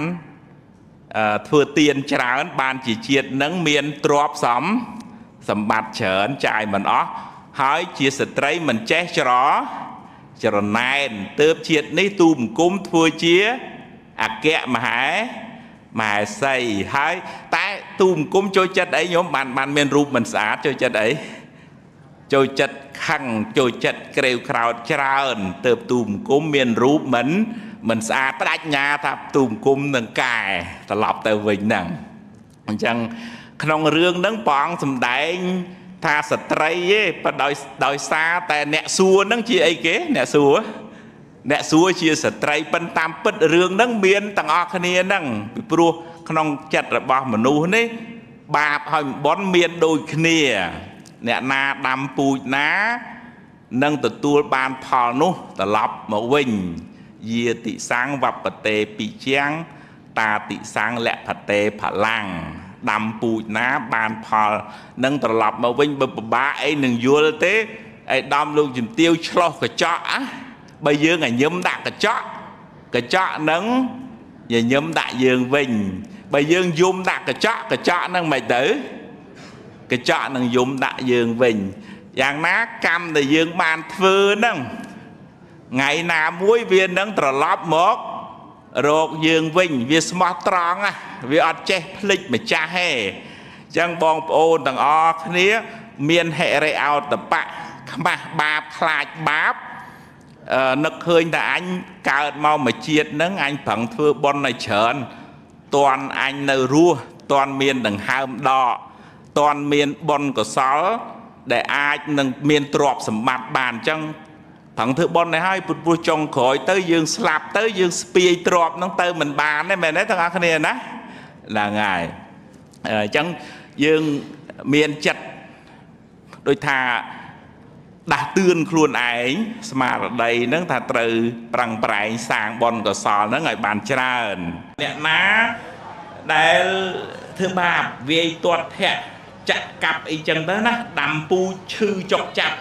ធ្វើទានច្រើនបានជាជាតិនឹងមានទ្រព្យសម្បត្តិច្រើនចាយមិនអស់ហើយជាស្ត្រីមិនចេះច្រណែនទើបជាតិនេះទូបង្គំធ្វើជាអគ្គមហេសីហើយតែទូបង្គំចូលចិត្តអីញោមបានមានរូបមិនស្អាតចូលចិត្តអីចូលចិត្តខឹងចូលចិត្តក្រេវក្រោធច្រើនទើបទូបង្គំមានរូបមិនស្អាតបដិញ្ញាថាទូបង្គំនឹងកែត្រឡប់ទៅវិញហ្នឹងអញ្ចឹងក្នុងរឿងហ្នឹងព្រះអង្គសម្ដែងថាស្ត្រីទេប៉ុន្តែដោយសារតែអ្នកសួរហ្នឹងជាអីគេអ្នកសួរជាស្ត្រីប៉ុន្តែតាមពិតរឿងហ្នឹងមានទាំងអស់គ្នាហ្នឹងពីព្រោះក្នុងចិត្តរបស់មនុស្សនេះបាបហើយបុណ្យមានដូចគ្នាអ្នកណាដាំពូជណានឹងទទួលបានផលនោះត្រឡប់មកវិញយាតិសੰវបតេពិជាងតាតិសੰលភតេផលាំងដាំពូជណាបានផលនឹងត្រឡប់មកវិញបើពិបាកអីនឹងយល់ទេឯដាំលោកជំទាវឆ្លោះកញ្ចក់ណាបើយើងឲ្យញឹមដាក់កញ្ចក់នឹងញញឹមដាក់យើងវិញបើយើងយំដាក់កញ្ចក់នឹងមិនទៅកញ្ចក់នឹងយំដាក់យើងវិញយ៉ាងណាកម្មដែលយើងបានធ្វើហ្នឹងថ្ងៃណាមួយវានឹងត្រឡប់មករកយើងវិញវាស្មោះត្រង់ណាវាអត់ចេះភ្លេចម្ចាស់ទេអញ្ចឹងបងប្អូនទាំងអស់គ្នាមានហិរិអោតបៈខ្មាស់បាបខ្លាចបាបនឹកឃើញតែអញកើតមកមួយជាតិហ្នឹងអញប្រឹងធ្វើបុណ្យឲ្យច្រើនតាន់អញនៅរស់តាន់មានដង្ហើមដកតាន់មានបុណ្យកុសលដែលអាចនឹងមានទ្រព្យសម្បត្តិបានអញ្ចឹងប្រឹងធ្វើបុណ្យនេះហើយព្រោះចុងក្រោយទៅយើងស្លាប់ទៅយើងស្ពាយទ្រព្យហ្នឹងទៅមិនបានទេមែនទេទាំងអស់គ្នាណាហ្នឹងហើយអញ្ចឹងយើងមានចិត្តដូចថាដាស់តឿនខ្លួនឯងស្មារតីហ្នឹងថាត្រូវប្រឹងប្រែងសាងបុណ្យកុសលហ្នឹងឲ្យបានច្រើនអ្នកណាដែលធ្វើបាបវាយទាត់ធាក់ចាក់កាប់អីចឹងទៅណាដាំពូឈឺចុកចាប់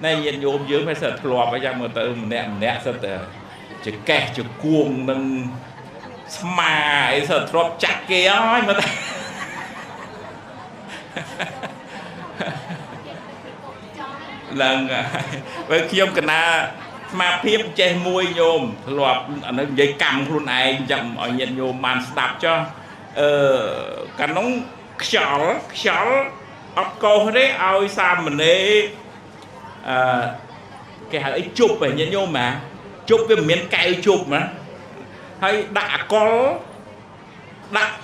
ណែញាតិញោមយើងមិនសិតធ្លាប់អីចឹងមើលទៅម្នាក់សិតតែចកេះចគួងនឹងស្មាអីសិតធ្លាប់ចាក់គេហើយមើលទៅឡើងបើខ្ញុំកណាស្មាភាពចេះមួយញោមធ្លាប់អានេះនិយាយកម្មខ្លួនឯងចឹងឲ្យញាតិញោមបានស្ដាប់ចុះកាលនោះខ្យល់អត់កោសទេឲ្យសាមណេរគេហៅអីជប់ឯងញាតិញោមណាជប់វាមិនមានកែវជប់ណាហើយដាក់អាកុលដាក់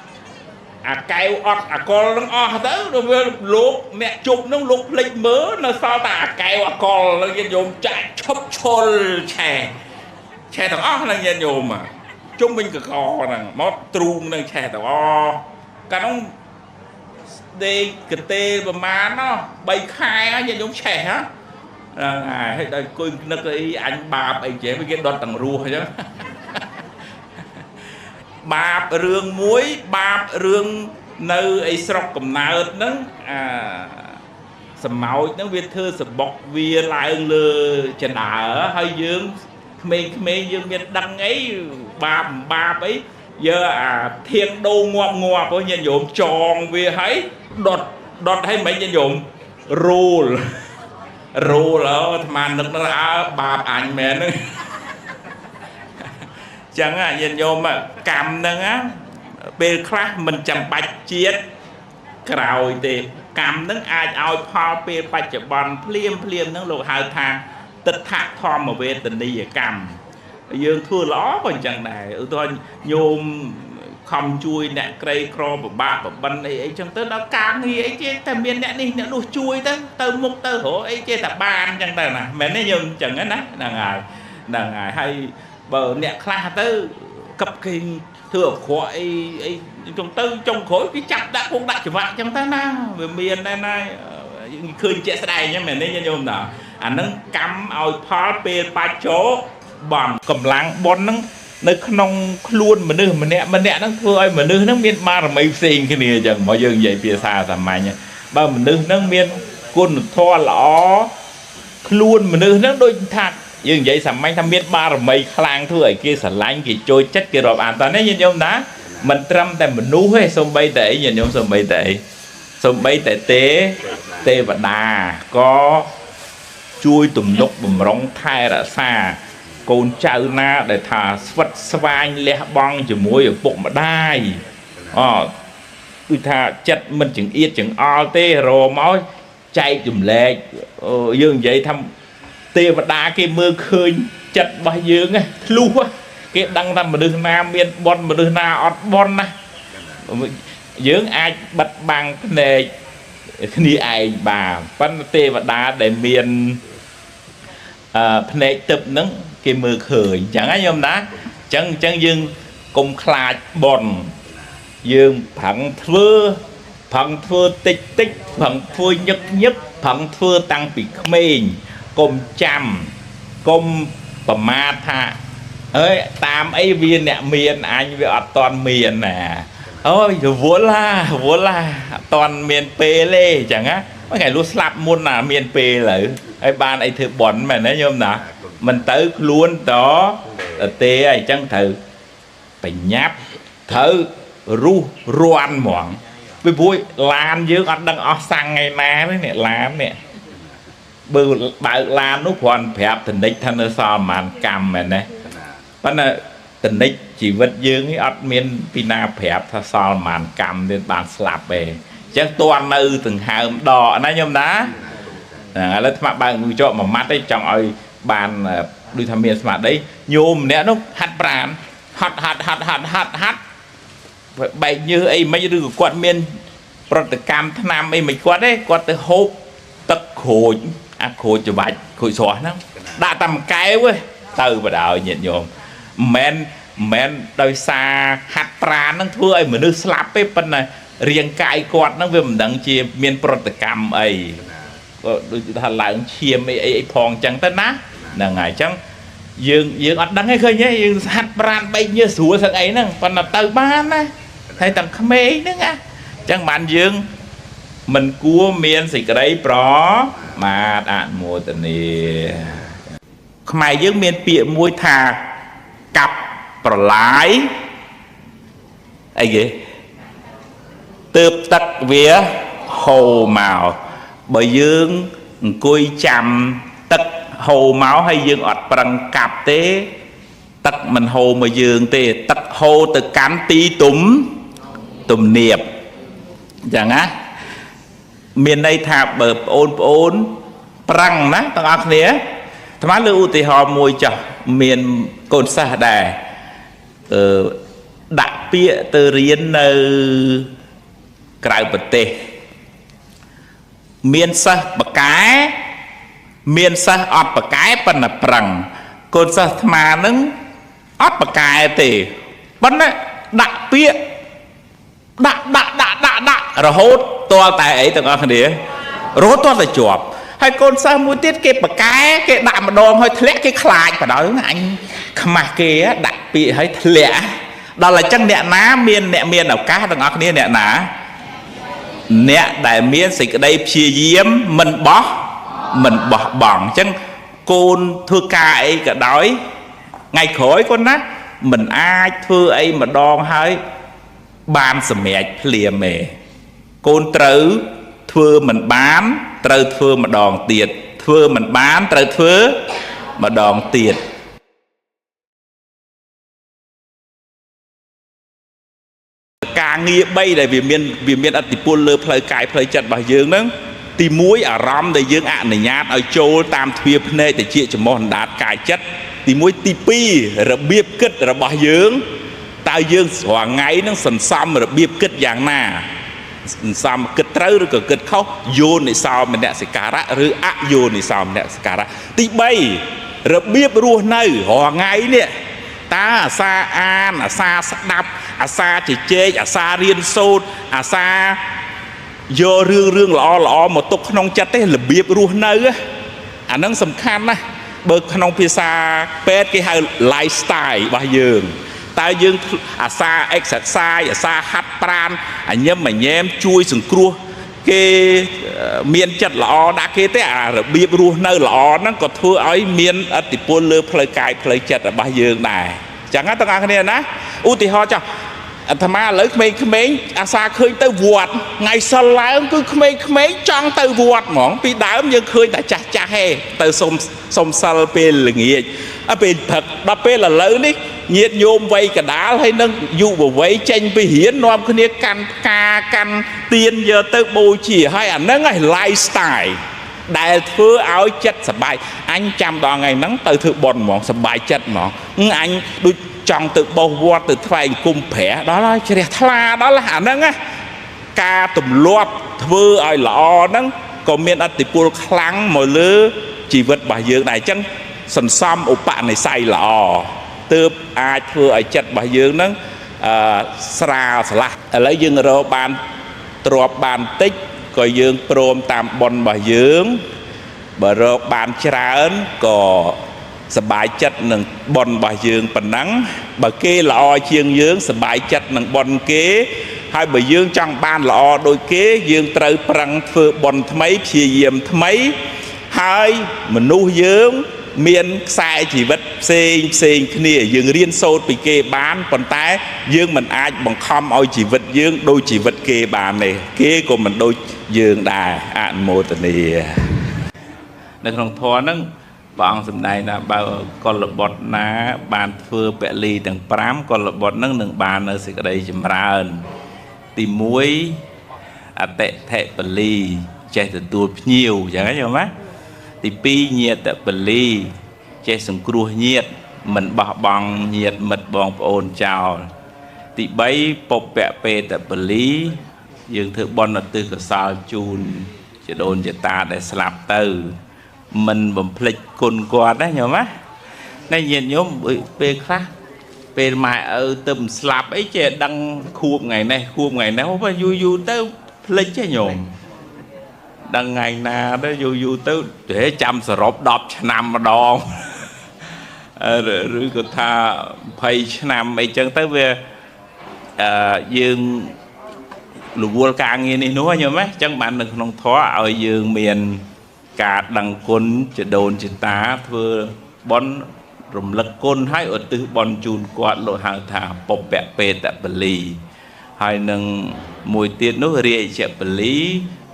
អាកែវអត់អាកុលនឹងអស់ទៅដល់វាលោកអ្នកជប់នឹងលោកភ្លេចមើលនៅសល់តែអាកែវអាកុលនឹងញាតិញោមចាក់ឈប់ឈុលឆេះទាំងអស់នឹងញាតិញោមជុំវិញកកហ្នឹងមកទ្រូងនឹងឆេះទាំងអស់កាលនោះដេកកទេលប្រមាណ3ខែហើយញាតិញោមឆេះហ៎ ហ្នឹងហើយហើយដល់អង្គុយនឹកអីអញបាបអីចេះគេដុតទាំងរស់អញ្ចឹងបាបរឿងមួយបាបរឿងនៅអីស្រុកកំណើតហ្នឹងអាសម្ោចហ្នឹងវាធ្វើសបុកវាឡើងលើចដើហើយយើងក្មេងៗយើងមានដឹងអីបាបបាបអីយកអាធៀងដូងងាប់ងាប់ញាតិញោមចងវាហើយដុតដុតឲ្យមិនញាតិញោមរូលរូលអូអាត្មានឹកនឹកអើបាបអញមែនហ្នឹងចឹងញាតិញោមកម្មហ្នឹងពេលខ្លះមិនចាំបាច់ជាតិក្រោយទេកម្មហ្នឹងអាចឲ្យផលពេលបច្ចុប្បន្នភ្លាមភ្លាមហ្នឹងលោកហៅថាទិដ្ឋធម្មវេទនីយកម្មយើងធ្វើល្អក៏អញ្ចឹងដែរឧទាហរណ៍ញោមខំជួយអ្នកក្រីក្រពិបាកបបិនអីអីចឹងទៅដល់ការងារអីចេះតែមានអ្នកនេះអ្នកនោះជួយទៅទៅមុខទៅរកអីចេះតែបានចឹងទៅណាមែនទេញោមចឹងណាហ្នឹងហើយហ្នឹងហើយហើយបើអ្នកខ្លះទៅកឹបគេងធ្វើអាក្រក់អីអីចឹងទៅចុងក្រោយគេចាប់ដាក់គុកដាក់ច្បាក់ចឹងទៅណាវាមានដែរណាឃើញជាក់ស្ដែងហ្នឹងមែនទេញោមណាអាហ្នឹងកម្មឲ្យផលពេលបច្ចុប្បន្នកម្លាំងបុណ្យហ្នឹងនៅក្នុងខ្លួនមនុស្សម្នាក់ម្នាក់ហ្នឹងធ្វើឲ្យមនុស្សហ្នឹងមានបារមីផ្សេងគ្នាអញ្ចឹងមកយើងនិយាយភាសាសាមញ្ញបើមនុស្សហ្នឹងមានគុណធម៌ល្អខ្លួនមនុស្សហ្នឹងដូចថាយើងនិយាយសាមញ្ញថាមានបារមីខ្លាំងធ្វើឲ្យគេស្រឡាញ់គេចូលចិត្តគេរាប់អានតើនេះញាតិញោមណាមិនត្រឹមតែមនុស្សទេសូម្បីតែអីញាតិញោមសូម្បីតែអីសូម្បីតែទេវតាក៏ជួយទំនុកបំរុងថែរក្សាកូនចៅណាដែលថាស្វិតស្វាញលះបង់ជាមួយឪពុកម្ដាយអគឺថាចិត្តមិនចង្អៀតចង្អល់ទេរមកចែកចម្លែកយើងនិយាយថាទេវតាគេមើលឃើញចិត្តរបស់យើងធ្លុះគេដឹងថាមនុស្សណាមានបុណ្យមនុស្សណាអត់បុណ្យណាយើងអាចបិទបាំងភ្នែកគ្នាឯងបានប៉ុន្តែទេវតាដែលមានភ្នែកទឹកហ្នឹងគេមើលឃើញអញ្ចឹងណាញោមណាអញ្ចឹងយើងកុំខ្លាចបុណ្យយើងប្រឹងធ្វើប្រឹងធ្វើតិចតិចប្រឹងធ្វើញឹកញឹកប្រឹងធ្វើតាំងពីក្មេងកុំចាំកុំប្រមាទថាអើយតាមអីវាអ្នកមានអញវាអត់តន់មានណាអូយរវល់ហារវល់ហាអត់តន់មានពេលទេអញ្ចឹងណាថ្ងៃលុះស្លាប់មុនណាមានពេលហើយហើយបានអីធ្វើបន់មែនទេញោមណាមិនទៅខ្លួនតទេអញ្ចឹងត្រូវបញ្ញាប់ត្រូវរុះរាន់ហ្មងពីព្រោះឡានយើងអត់ដឹងអស់សាំងថ្ងៃណាទេនេះឡាននេះបើបើកឡាននោះគ្រាន់ប្រាប់តនិចថានៅសល់ប្រហែលកម្មមែនទេប៉ុន្តែតនិចជីវិតយើងនេះអត់មានពីណាប្រាប់ថាសល់ប្រហែលកម្មទៀតបានស្លាប់ទេអញ្ចឹងតន់នៅដង្ហើមដកណាញោមណាហ្នឹងឥឡូវអាត្មាបើកមួយចកមួយម៉ាត់ទេចង់ឲ្យបានដូចថាមានស្មារតីញោមម្នាក់នោះហាត់ប្រានហាត់ហាត់ហាត់ហាត់ហាត់ហាត់បែកញើសអីមិនឬក៏គាត់មានប្រតិកម្មថ្នាំអីមិនគាត់ទេគាត់ទៅហូបទឹកក្រូចអាក្រូចច្បាច់ក្រូចស្រស់ហ្នឹងដាក់តាមកែវទៅបដ ாய் ញាតិញោមមិនមែនដោយសារហាត់ប្រានហ្នឹងធ្វើឲ្យមនុស្សស្លាប់ទេប៉ុន្តែរាងកាយគាត់ហ្នឹងវាមិនដឹងជាមានប្រតិកម្មអីក៏ដូចថាឡើងឈាមអីអីផងអញ្ចឹងទៅណាហ្នឹងហើយអញ្ចឹងយើងអត់ដឹងទេឃើញទេយើងហាត់ប្រានបែកញើសស្រួលសឹងអីហ្នឹងប៉ុន្តែទៅបានណាហើយទាំងក្មេងហ្នឹងណាអញ្ចឹងបានយើងមិនគួរមានសេចក្តីប្រមាទអនុមោទនាខ្មែរយើងមានពាក្យមួយថាកាប់ប្រឡាយអីគេទើបទឹកវាហូរមកបើយើងអង្គុយចាំទឹកហូរមកហើយយើងអត់ប្រឹងកាប់ទេទឹកមិនហូរមកយើងទេទឹកហូរទៅកាន់ទីទំនាបអញ្ចឹងណាមានន័យថាបើបងប្អូនប្រឹងណាទាំងអស់គ្នាអាត្មាលើកឧទាហរណ៍មួយចុះមានកូនសិស្សដែរអឺដាក់ពាក្យទៅរៀននៅក្រៅប្រទេសមានសិស្សបកែមានសិស្សអត់បកែប៉ុន្តែប្រឹងកូនសិស្សអាត្មានឹងអត់បកែទេប៉ុន្តែដាក់ពាក្យដាក់ដាក់ដាក់ដាក់ដាក់រហូតទាល់តែអីទាំងអស់គ្នារហូតទាល់តែជាប់ហើយ ហើយកូនសិស្សមួយទៀតគេប្រកែគេដាក់ម្ដងហើយធ្លាក់គេខ្លាចបណ្ដោយអញខ្មាស់គេដាក់ពាក្យហើយធ្លាក់ដល់អញ្ចឹងអ្នកណាមានអ្នកមានឱកាសទាំងអស់គ្នាអ្នកណាអ្នកដែលមានសេចក្តីព្យាយាមមិនបោះបង់អញ្ចឹងកូនធ្វើការអីក៏ដោយថ្ងៃក្រោយកូនណាមិនអាចធ្វើអីម្ដងហើយបានសម្រេចភ្លាមទេកូនត្រូវធ្វើមិនបានត្រូវធ្វើម្ដងទៀតធ្វើមិនបានត្រូវធ្វើម្ដងទៀតការងារ3ដែលវាមានឥទ្ធិពលលើផ្លូវកាយផ្លូវចិត្តរបស់យើងហ្នឹងទី1អារម្មណ៍ដែលយើងអនុញ្ញាតឲ្យចូលតាមទ្វារភ្នែកតិចច្រមុះអណ្ដាតកាយចិត្តទី1ទី2របៀបគិតរបស់យើងតើយើងរាល់ថ្ងៃហ្នឹងសន្សំរបៀបគិតយ៉ាងណាសន្សំគិតត្រូវឬក៏គិតខុសយោនិសោមនសិការៈឬអយោនិសោមនសិការៈទី3របៀបរស់នៅរាល់ថ្ងៃនេះតើអាសាអានអាសាស្ដាប់អាសាជជែកអាសារៀនសូត្រអាសាយករឿងល្អល្អមកទុកក្នុងចិត្តទេរបៀបរស់នៅអាហ្នឹងសំខាន់ណាស់បើក្នុងភាសាពេទ្យគេហៅ lifestyle របស់យើងតើយើងអាសា exercise អាសាហាត់ប្រាណអញឹមអញែមជួយសង្គ្រោះគេមានចិត្តល្អដាក់គេទេអារបៀបរស់នៅល្អហ្នឹងក៏ធ្វើឲ្យមានឥទ្ធិពលលើផ្លូវកាយផ្លូវចិត្តរបស់យើងដែរចឹងណាទាំងអស់គ្នាណាឧទាហរណ៍ចុះអាត្មាឥឡូវក្មេងៗអាសាឃើញទៅវត្តថ្ងៃសិលឡើងគឺក្មេងៗចង់ទៅវត្តហ្មងពីដើមយើងឃើញតែចាស់ចាស់ទេទៅសុំសិលពេលល្ងាចពេលព្រឹកដល់ពេលឥឡូវនេះញាតិញោមវ័យកដាលហើយនឹងយុវវ័យចេញពីរៀននាំគ្នាកាន់ផ្កាកាន់ទៀនយកទៅបូជាហើយអាហ្នឹងឯង lifestyle ដែលធ្វើឲ្យចិត្តសប្បាយអញចាំដល់ថ្ងៃហ្នឹងទៅធ្វើបុណ្យហ្មងសប្បាយចិត្តហ្មងអញដូចចង់ទៅបោសវត្តទៅថ្វាយអង្គមព្រះដល់ហើយជ្រះថ្លាដល់អាហ្នឹងណាការទម្លាប់ធ្វើឲ្យល្អហ្នឹងក៏មានឥទ្ធិពលខ្លាំងមកលើជីវិតរបស់យើងដែរអញ្ចឹងសន្សំឧបនិស្ស័យល្អទើបអាចធ្វើឲ្យចិត្តរបស់យើងហ្នឹងស្រាលស្រឡះឥឡូវយើងរកបានទ្របបានតិចក៏យើងព្រមតាមបុណ្យរបស់យើងបើរកបានច្រើនក៏សប្បាយចិត្តនឹងបុណ្យរបស់យើងប៉ុណ្ណឹងបើគេល្អជាងយើងសប្បាយចិត្តនឹងបុណ្យគេហើយបើយើងចង់បានល្អដូចគេយើងត្រូវប្រឹងធ្វើបុណ្យថ្មីព្យាយាមថ្មីហើយមនុស្សយើងមានខ្សែជីវិតផ្សេងផ្សេងគ្នាយើងរៀនសូត្រពីគេបានប៉ុន្តែយើងមិនអាចបង្ខំឲ្យជីវិតយើងដូចជីវិតគេបានទេគេក៏មិនដូចយើងដែរអនុមោទនានៅក្នុងធម៌ហ្នឹងព្រះអង្គសម្ដែងថាបើកុលបុត្រណាបានធ្វើពលីទាំង5កុលបុត្រហ្នឹងនឹងបាននៅសេចក្តីចម្រើនទី1អតិថិពលីចេះទទួលភ្ញៀវអញ្ចឹងយល់ទេទី2ញាតពលីចេះសង្គ្រោះញាតមិនបោះបង់ញាតមិត្តបងប្អូនចោលទី3ពពៈពេតពលីយើងធ្វើបុណ្យឧទ្ទិសកុសលជូនជីដូនជីតាដែលស្លាប់ទៅមិនបំភ្លេចគុណគាត់ណាញោមណានេះញាតិញោមពេលខ្លះពេលម៉ែឪទៅមិនស្លាប់អីចេះដឹងខួបថ្ងៃនេះខួបថ្ងៃនេះយូរយូរទៅភ្លេចទេញោមដឹងថ្ងៃណាទៅយូរយូរទៅទេចាំសរុប10ឆ្នាំម្ដងឬក៏ថា20ឆ្នាំអីចឹងទៅវាយើងរវល់ការងារនេះនោះញោមណាចឹងបាននៅក្នុងធម៌ឲ្យយើងមានការដឹងគុណជីដូនជីតាធ្វើបុណ្យរំលឹកគុណហើយឧទ្ទិសបុណ្យជូនគាត់លោកហៅថាពពៈពេតពលីហើយនឹងមួយទៀតនោះរាជពលី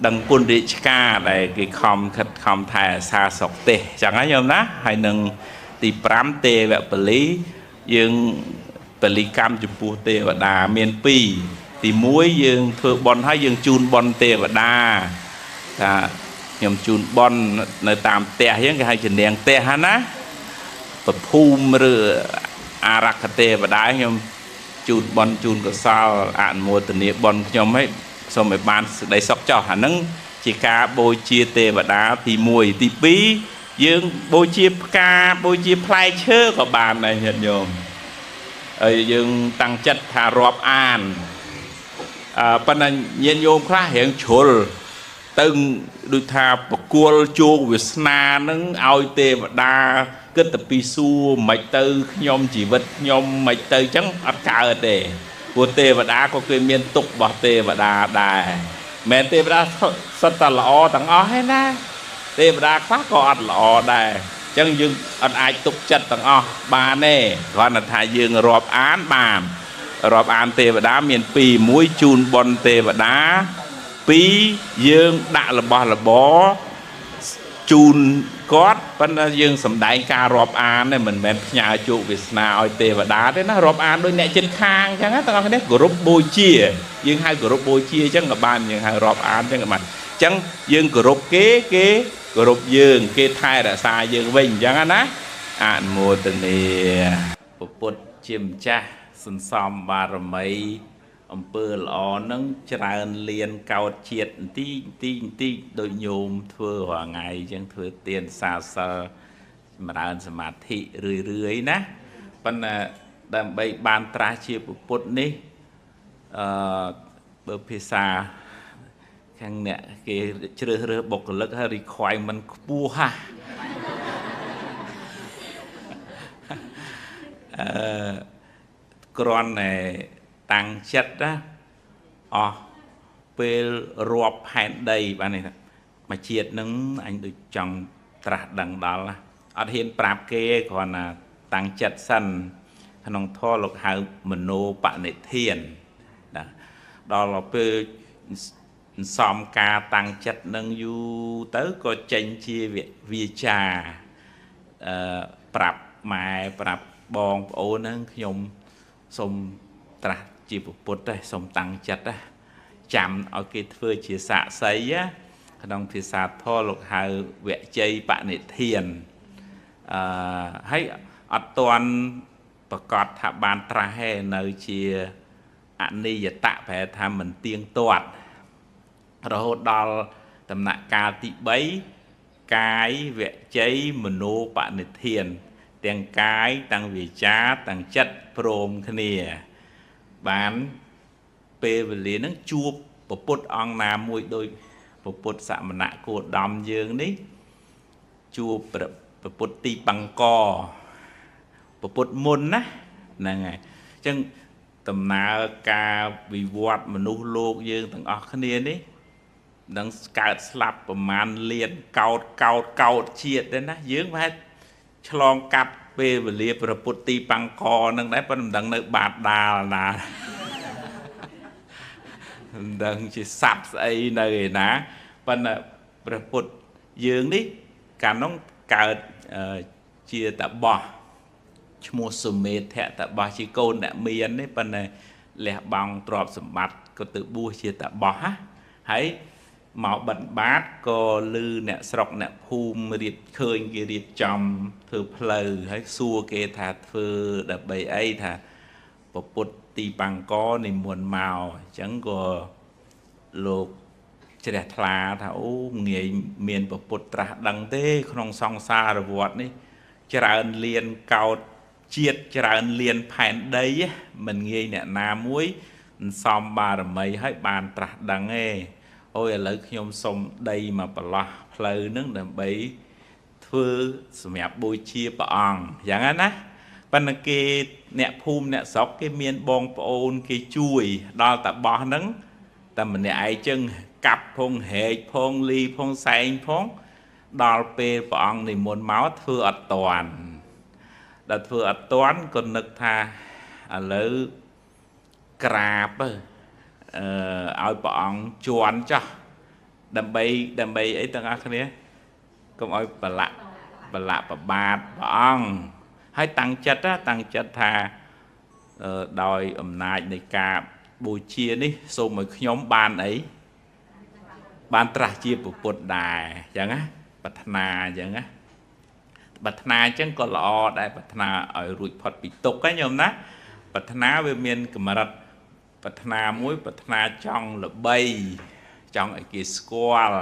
ដឹងគុណរាជការដែលគេខំខិតខំថែអាសាស្រុកទេសចឹងណាញោមណាហើយនឹងទី5ទេវពលីយើងពលីកម្មចំពោះទេវតាមាន2ទី1យើងធ្វើបុណ្យហើយយើងជូនបុណ្យទេវតាថាខ្ញុំជូនបុណ្យនៅតាមផ្ទះហ្នឹងគេហៅជានាងផ្ទះហ្នឹងណាប្រភូមិឬអារក្ខទេវតាខ្ញុំជូនបុណ្យជូនកុសលអនុមោទនាបុណ្យខ្ញុំឲ្យសូមឲ្យបានសេចក្តីសុខចុះអាហ្នឹងជាការបូជាទេវតាទី1ទី2យើងបូជាផ្កាបូជាផ្លែឈើក៏បានដែរញាតិញោមហើយយើងតាំងចិត្តថារាប់អានប៉ុន្តែញាតិញោមខ្លះរៀងជ្រុល ទៅដូចថាប្រគល់ជោគវាសនានឹងឲ្យទេវតាគិតតែពីសួរមិនទៅខ្ញុំជីវិតខ្ញុំមិនទៅអញ្ចឹងអត់កើតទេព្រោះទេវតាក៏គេមានទុក្ខរបស់ទេវតាដែរមិនទេវតាសុទ្ធតែល្អទាំងអស់ទេណាទេវតាខ្លះក៏អត់ល្អដែរអញ្ចឹងយើងអត់អាចទុកចិត្តទាំងអស់បានទេគ្រាន់តែថាយើងរាប់អានបានរាប់អានទេវតាមាន2 1ជូនបុណ្យទេវតា2យើងដាក់របស់របរជូនគាត់ប៉ុន្តែយើងសំដែងការរាប់អានទេមិនមែនផ្ញើជោគវាសនាឲ្យទេវតាទេណារាប់អានដូចអ្នកជិតខាងអញ្ចឹងទាំងអស់គ្នាគោរពបូជាយើងហៅគោរពបូជាអញ្ចឹងក៏បានយើងហៅរាប់អានអញ្ចឹងក៏បានអញ្ចឹងយើងគោរពគេគេគោរពយើងគេថែរក្សាយើងវិញអញ្ចឹងណាអនុមោទនាពុទ្ធជាម្ចាស់សន្សំបារមីអំពើល្អនឹងច្រើនលៀនកោតជាតិបន្តិចបន្តិចបន្តិចដូចញោមធ្វើរាល់ថ្ងៃអញ្ចឹងធ្វើទានសាសិលចម្រើនសមាធិរឿយរឿយណាប៉ុន្តែដើម្បីបានត្រាស់ជាពុទ្ធនេះបើភាសាខាងអ្នកគេជ្រើសរើសបុគ្គលិកហើយ requirement ខ្ពស់ហ่ะគ្រាន់តែតាំងចិត្តណាអស់ពេលរាប់ផែនដីបាននេះមួយជាតិនឹងអញដូចចង់ត្រាស់ដឹងដល់អត់ហ៊ានប្រាប់គេគ្រាន់តែតាំងចិត្តសិនក្នុងធម៌លោកហៅមโนបនិធានណាដល់ពេលសំការតាំងចិត្តនឹងយូរទៅក៏ចេញជាវាចាប្រាប់ម៉ែប្រាប់បងប្អូនហ្នឹងខ្ញុំសូមត្រាស់ជាពុទ្ធទេសូមតាំងចិត្តណាចាំឲ្យគេធ្វើជាសាក្សីណាក្នុងភាសាធម៌លោកហៅវជ័យបនិធានហើយអត់ទាន់ប្រកាសថាបានត្រាស់ទេនៅជាអនិយតៈប្រែថាមិនទៀងទាត់រហូតដល់ដំណាក់កាលទី3កាយវជ័យមโนបនិធានទាំងកាយទាំងវាចាទាំងចិត្តព្រមគ្នាបានពេលវេលានឹងជួបពុទ្ធអង្គណាមួយដូចពុទ្ធសមណៈគោតមយើងនេះជួបពុទ្ធទីបង្កពុទ្ធមុនណាហ្នឹងហើយអញ្ចឹងដំណើរការវិវត្តមនុស្សលោកយើងទាំងអស់គ្នានេះនឹងកើតស្លាប់ប្រមាណលានកោតកោតកោតជាតិទេណាយើងប្រហែលឆ្លងកាត់ពេលវេលាព្រះពុទ្ធទីបង្កនឹងដែរប៉ុន្តែមិនដឹងនៅបាតដាលណាមិនដឹងជាសัตว์ស្អីនៅឯណាប៉ុន្តែព្រះពុទ្ធយើងនេះកាលនោះកើតជាតបោះឈ្មោះសុមេធៈតបោះជាកូនអ្នកមាននេះប៉ុន្តែលះបង់ទ្រព្យសម្បត្តិក៏ទៅបួសជាតបោះណាហើយមកបិណ្ឌបាតក៏លឺអ្នកស្រុកអ្នកភូមិរៀបឃើញគេរៀបចំធ្វើផ្លូវហើយសួរគេថាធ្វើដើម្បីអីថាពុទ្ធទីបង្កនិមន្តមកអញ្ចឹងក៏លោកជ្រះថ្លាថាអូងាយមានពុទ្ធត្រាស់ដឹងទេក្នុងសង្សារវដ្តនេះច្រើនលៀនកោតជាតិច្រើនលៀនផែនដីមិនងាយអ្នកណាមួយសំបារមីឲ្យបានត្រាស់ដឹងទេអូយឥឡូវខ្ញុំសុំដីមកប្រឡោះផ្លូវនឹងដើម្បីធ្វើសម្រាប់បូជាព្រះអង្គអញ្ចឹងណាប៉ុន្តែគេអ្នកភូមិអ្នកស្រុកគេមានបងប្អូនគេជួយដល់តាបោះហ្នឹងតែម្នាក់ឯងចឹងកាប់ផងហែកផងលីផងសែងផងដល់ពេលព្រះអង្គនិមន្តមកធ្វើអត់តាន់ដល់ធ្វើអត់តាន់ក៏នឹកថាឥឡូវក្រាបឲ្យព្រះអង្គជន់ចោះដើម្បីអីទាំងអស់គ្នាកុំឲ្យប្រឡាក់ប្របាទព្រះអង្គហើយតាំងចិត្តតាំងចិត្តថាដោយអំណាចនៃការបូជានេះសូមឲ្យខ្ញុំបានអីបានត្រាស់ជាពុទ្ធដែរអញ្ចឹងណាប្រាថ្នាអញ្ចឹងណាប្រាថ្នាអញ្ចឹងក៏ល្អដែរប្រាថ្នាឲ្យរួចផុតពីទុក្ខណាញោមណាប្រាថ្នាវាមានកម្រិតប្រាថ្នាមួយប្រាថ្នាចង់ល្បីចង់ឲ្យគេស្គាល់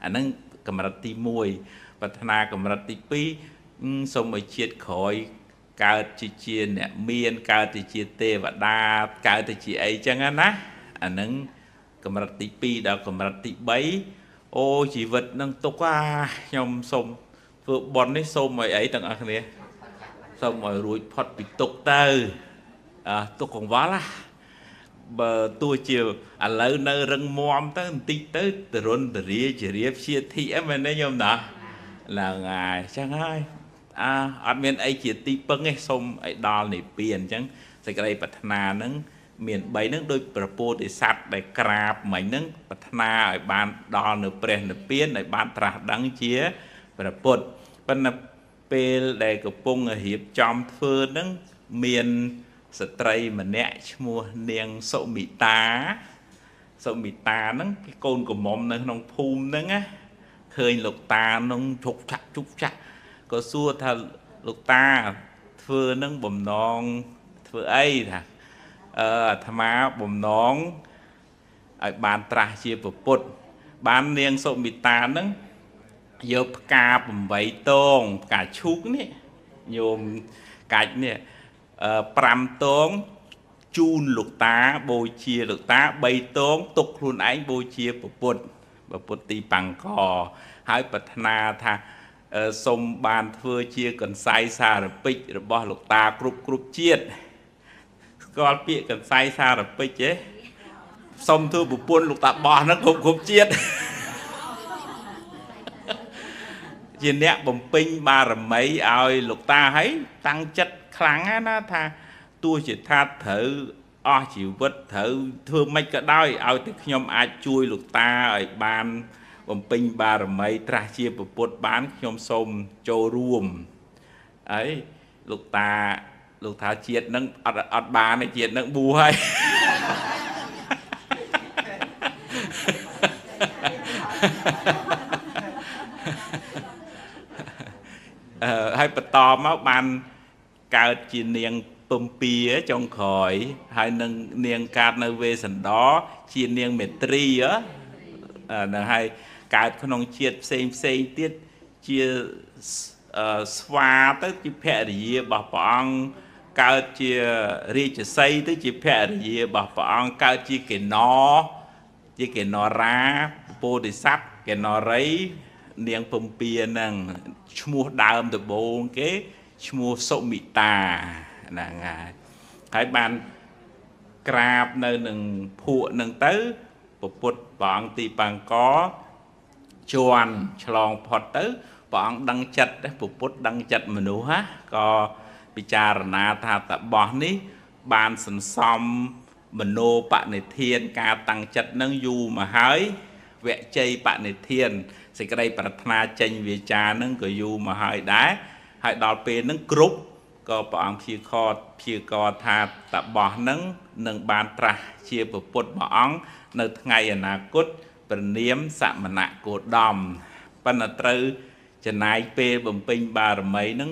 អាហ្នឹងកម្រិតទី1ប្រាថ្នាកម្រិតទី2សូមឲ្យជាតិក្រោយកើតជាអ្នកមានកើតទៅជាទេវតាកើតទៅជាអីចឹងណាអាហ្នឹងកម្រិតទី2ដល់កម្រិតទី3 អូជីវិតនឹងទុកអាខ្ញុំសូមធ្វើបុណ្យនេះសូមឲ្យអីទាំងអស់គ្នាសូមឲ្យរួចផុតពីទុកទៅទុកកង្វល់ណាបើទោះជាឥឡូវនៅរឹងមាំទៅបន្តិចទៅទរុនទរាជារាព្យាធិអីមែនទេញោមណាហ្នឹងហើយអញ្ចឹងហើយអាអត់មានអីជាទីពឹងទេសូមឲ្យដល់និព្វានអញ្ចឹងសេចក្តីប្រាថ្នាហ្នឹងមាន3ហ្នឹងដូចព្រះពោធិសត្វដែលក្រាបមិញហ្នឹងប្រាថ្នាឲ្យបានដល់នៅព្រះនិព្វានឲ្យបានត្រាស់ដឹងជាព្រះពុទ្ធប៉ុន្តែពេលដែលកំពុងរៀបចំធ្វើហ្នឹងមានស្ត្រីម្នាក់ឈ្មោះនាងសុមិតាសុមិតាហ្នឹងគេកូនក្រមុំនៅក្នុងភូមិហ្នឹងណាឃើញលោកតានឹងជុកចាក់ជុកចាក់ក៏សួរថាលោកតាធ្វើនឹងបំណងធ្វើអីថាអាត្មាបំណងឲ្យបានត្រាស់ជាពុទ្ធបាននាងសុមិតាហ្នឹងយកផ្កា8តងផ្កាឈូកនេះញោមកាច់នេះ5តងជូនលោកតាបូជាលោកតា3តងទុកខ្លួនឯងបូជាពុទ្ធពុទ្ធទីបង្កហើយប្រាថ្នាថាសូមបានធ្វើជាកន្សៃសារពិចរបស់លោកតាគ្រប់ជាតិស្គាល់ពាក្យកន្សៃសារពិចទេសូមធ្វើប្រពន្ធលោកតាបោះហ្នឹងគ្រប់ជាតិជាអ្នកបំពេញបារមីឲ្យលោកតាហើយតាំងចិត្តខ្លាំងណាថាទោះជាថាត្រូវអស់ជីវិតត្រូវធ្វើម៉េចក៏ដោយឲ្យតែខ្ញុំអាចជួយលោកតាឲ្យបានបំពេញបារមីត្រាស់ជាពុទ្ធបានខ្ញុំសូមចូលរួមអីលោកតាលោកថាជាតិនឹងអត់បានទេជាតិនឹងបួសហើយហើយបន្តមកបានកើតជានាងពំពាចុងក្រោយហើយនឹងនាងកើតនៅវេស្សន្តរជានាងមេត្រីហ្នឹងហើយកើតក្នុងជាតិផ្សេងផ្សេងទៀតជាស្វាទៅជាភរិយារបស់ព្រះអង្គកើតជារាជសីទៅជាភរិយារបស់ព្រះអង្គកើតជាកេណជាកេណរាពោធិសត្វកេណរីនាងពំពាហ្នឹងឈ្មោះដើមដំបូងគេឈ្មោះសុមិតាហ្នឹងហើយហើយបានក្រាបនៅនឹងភក់នឹងទៅពុទ្ធព្រះអង្គទីបង្កជន់ឆ្លងផុតទៅព្រះអង្គដឹងចិត្តពុទ្ធដឹងចិត្តមនុស្សណាក៏ពិចារណាថាតបោះនេះបានសន្សំមโนបនិធានការតាំងចិត្តនឹងយូរមកហើយវជ័យបនិធានសេចក្តីប្រាថ្នាចេញវាចានឹងក៏យូរមកហើយដែរហើយដល់ពេលនឹងគ្រប់ក៏ព្រះអង្គព្យាករថាតបោះនឹងនឹងបានត្រាស់ជាពុទ្ធមួយអង្គនៅថ្ងៃអនាគតព្រះនាមសមណគោតមប៉ុន្តែត្រូវចំណាយពេលបំពេញបារមីនឹង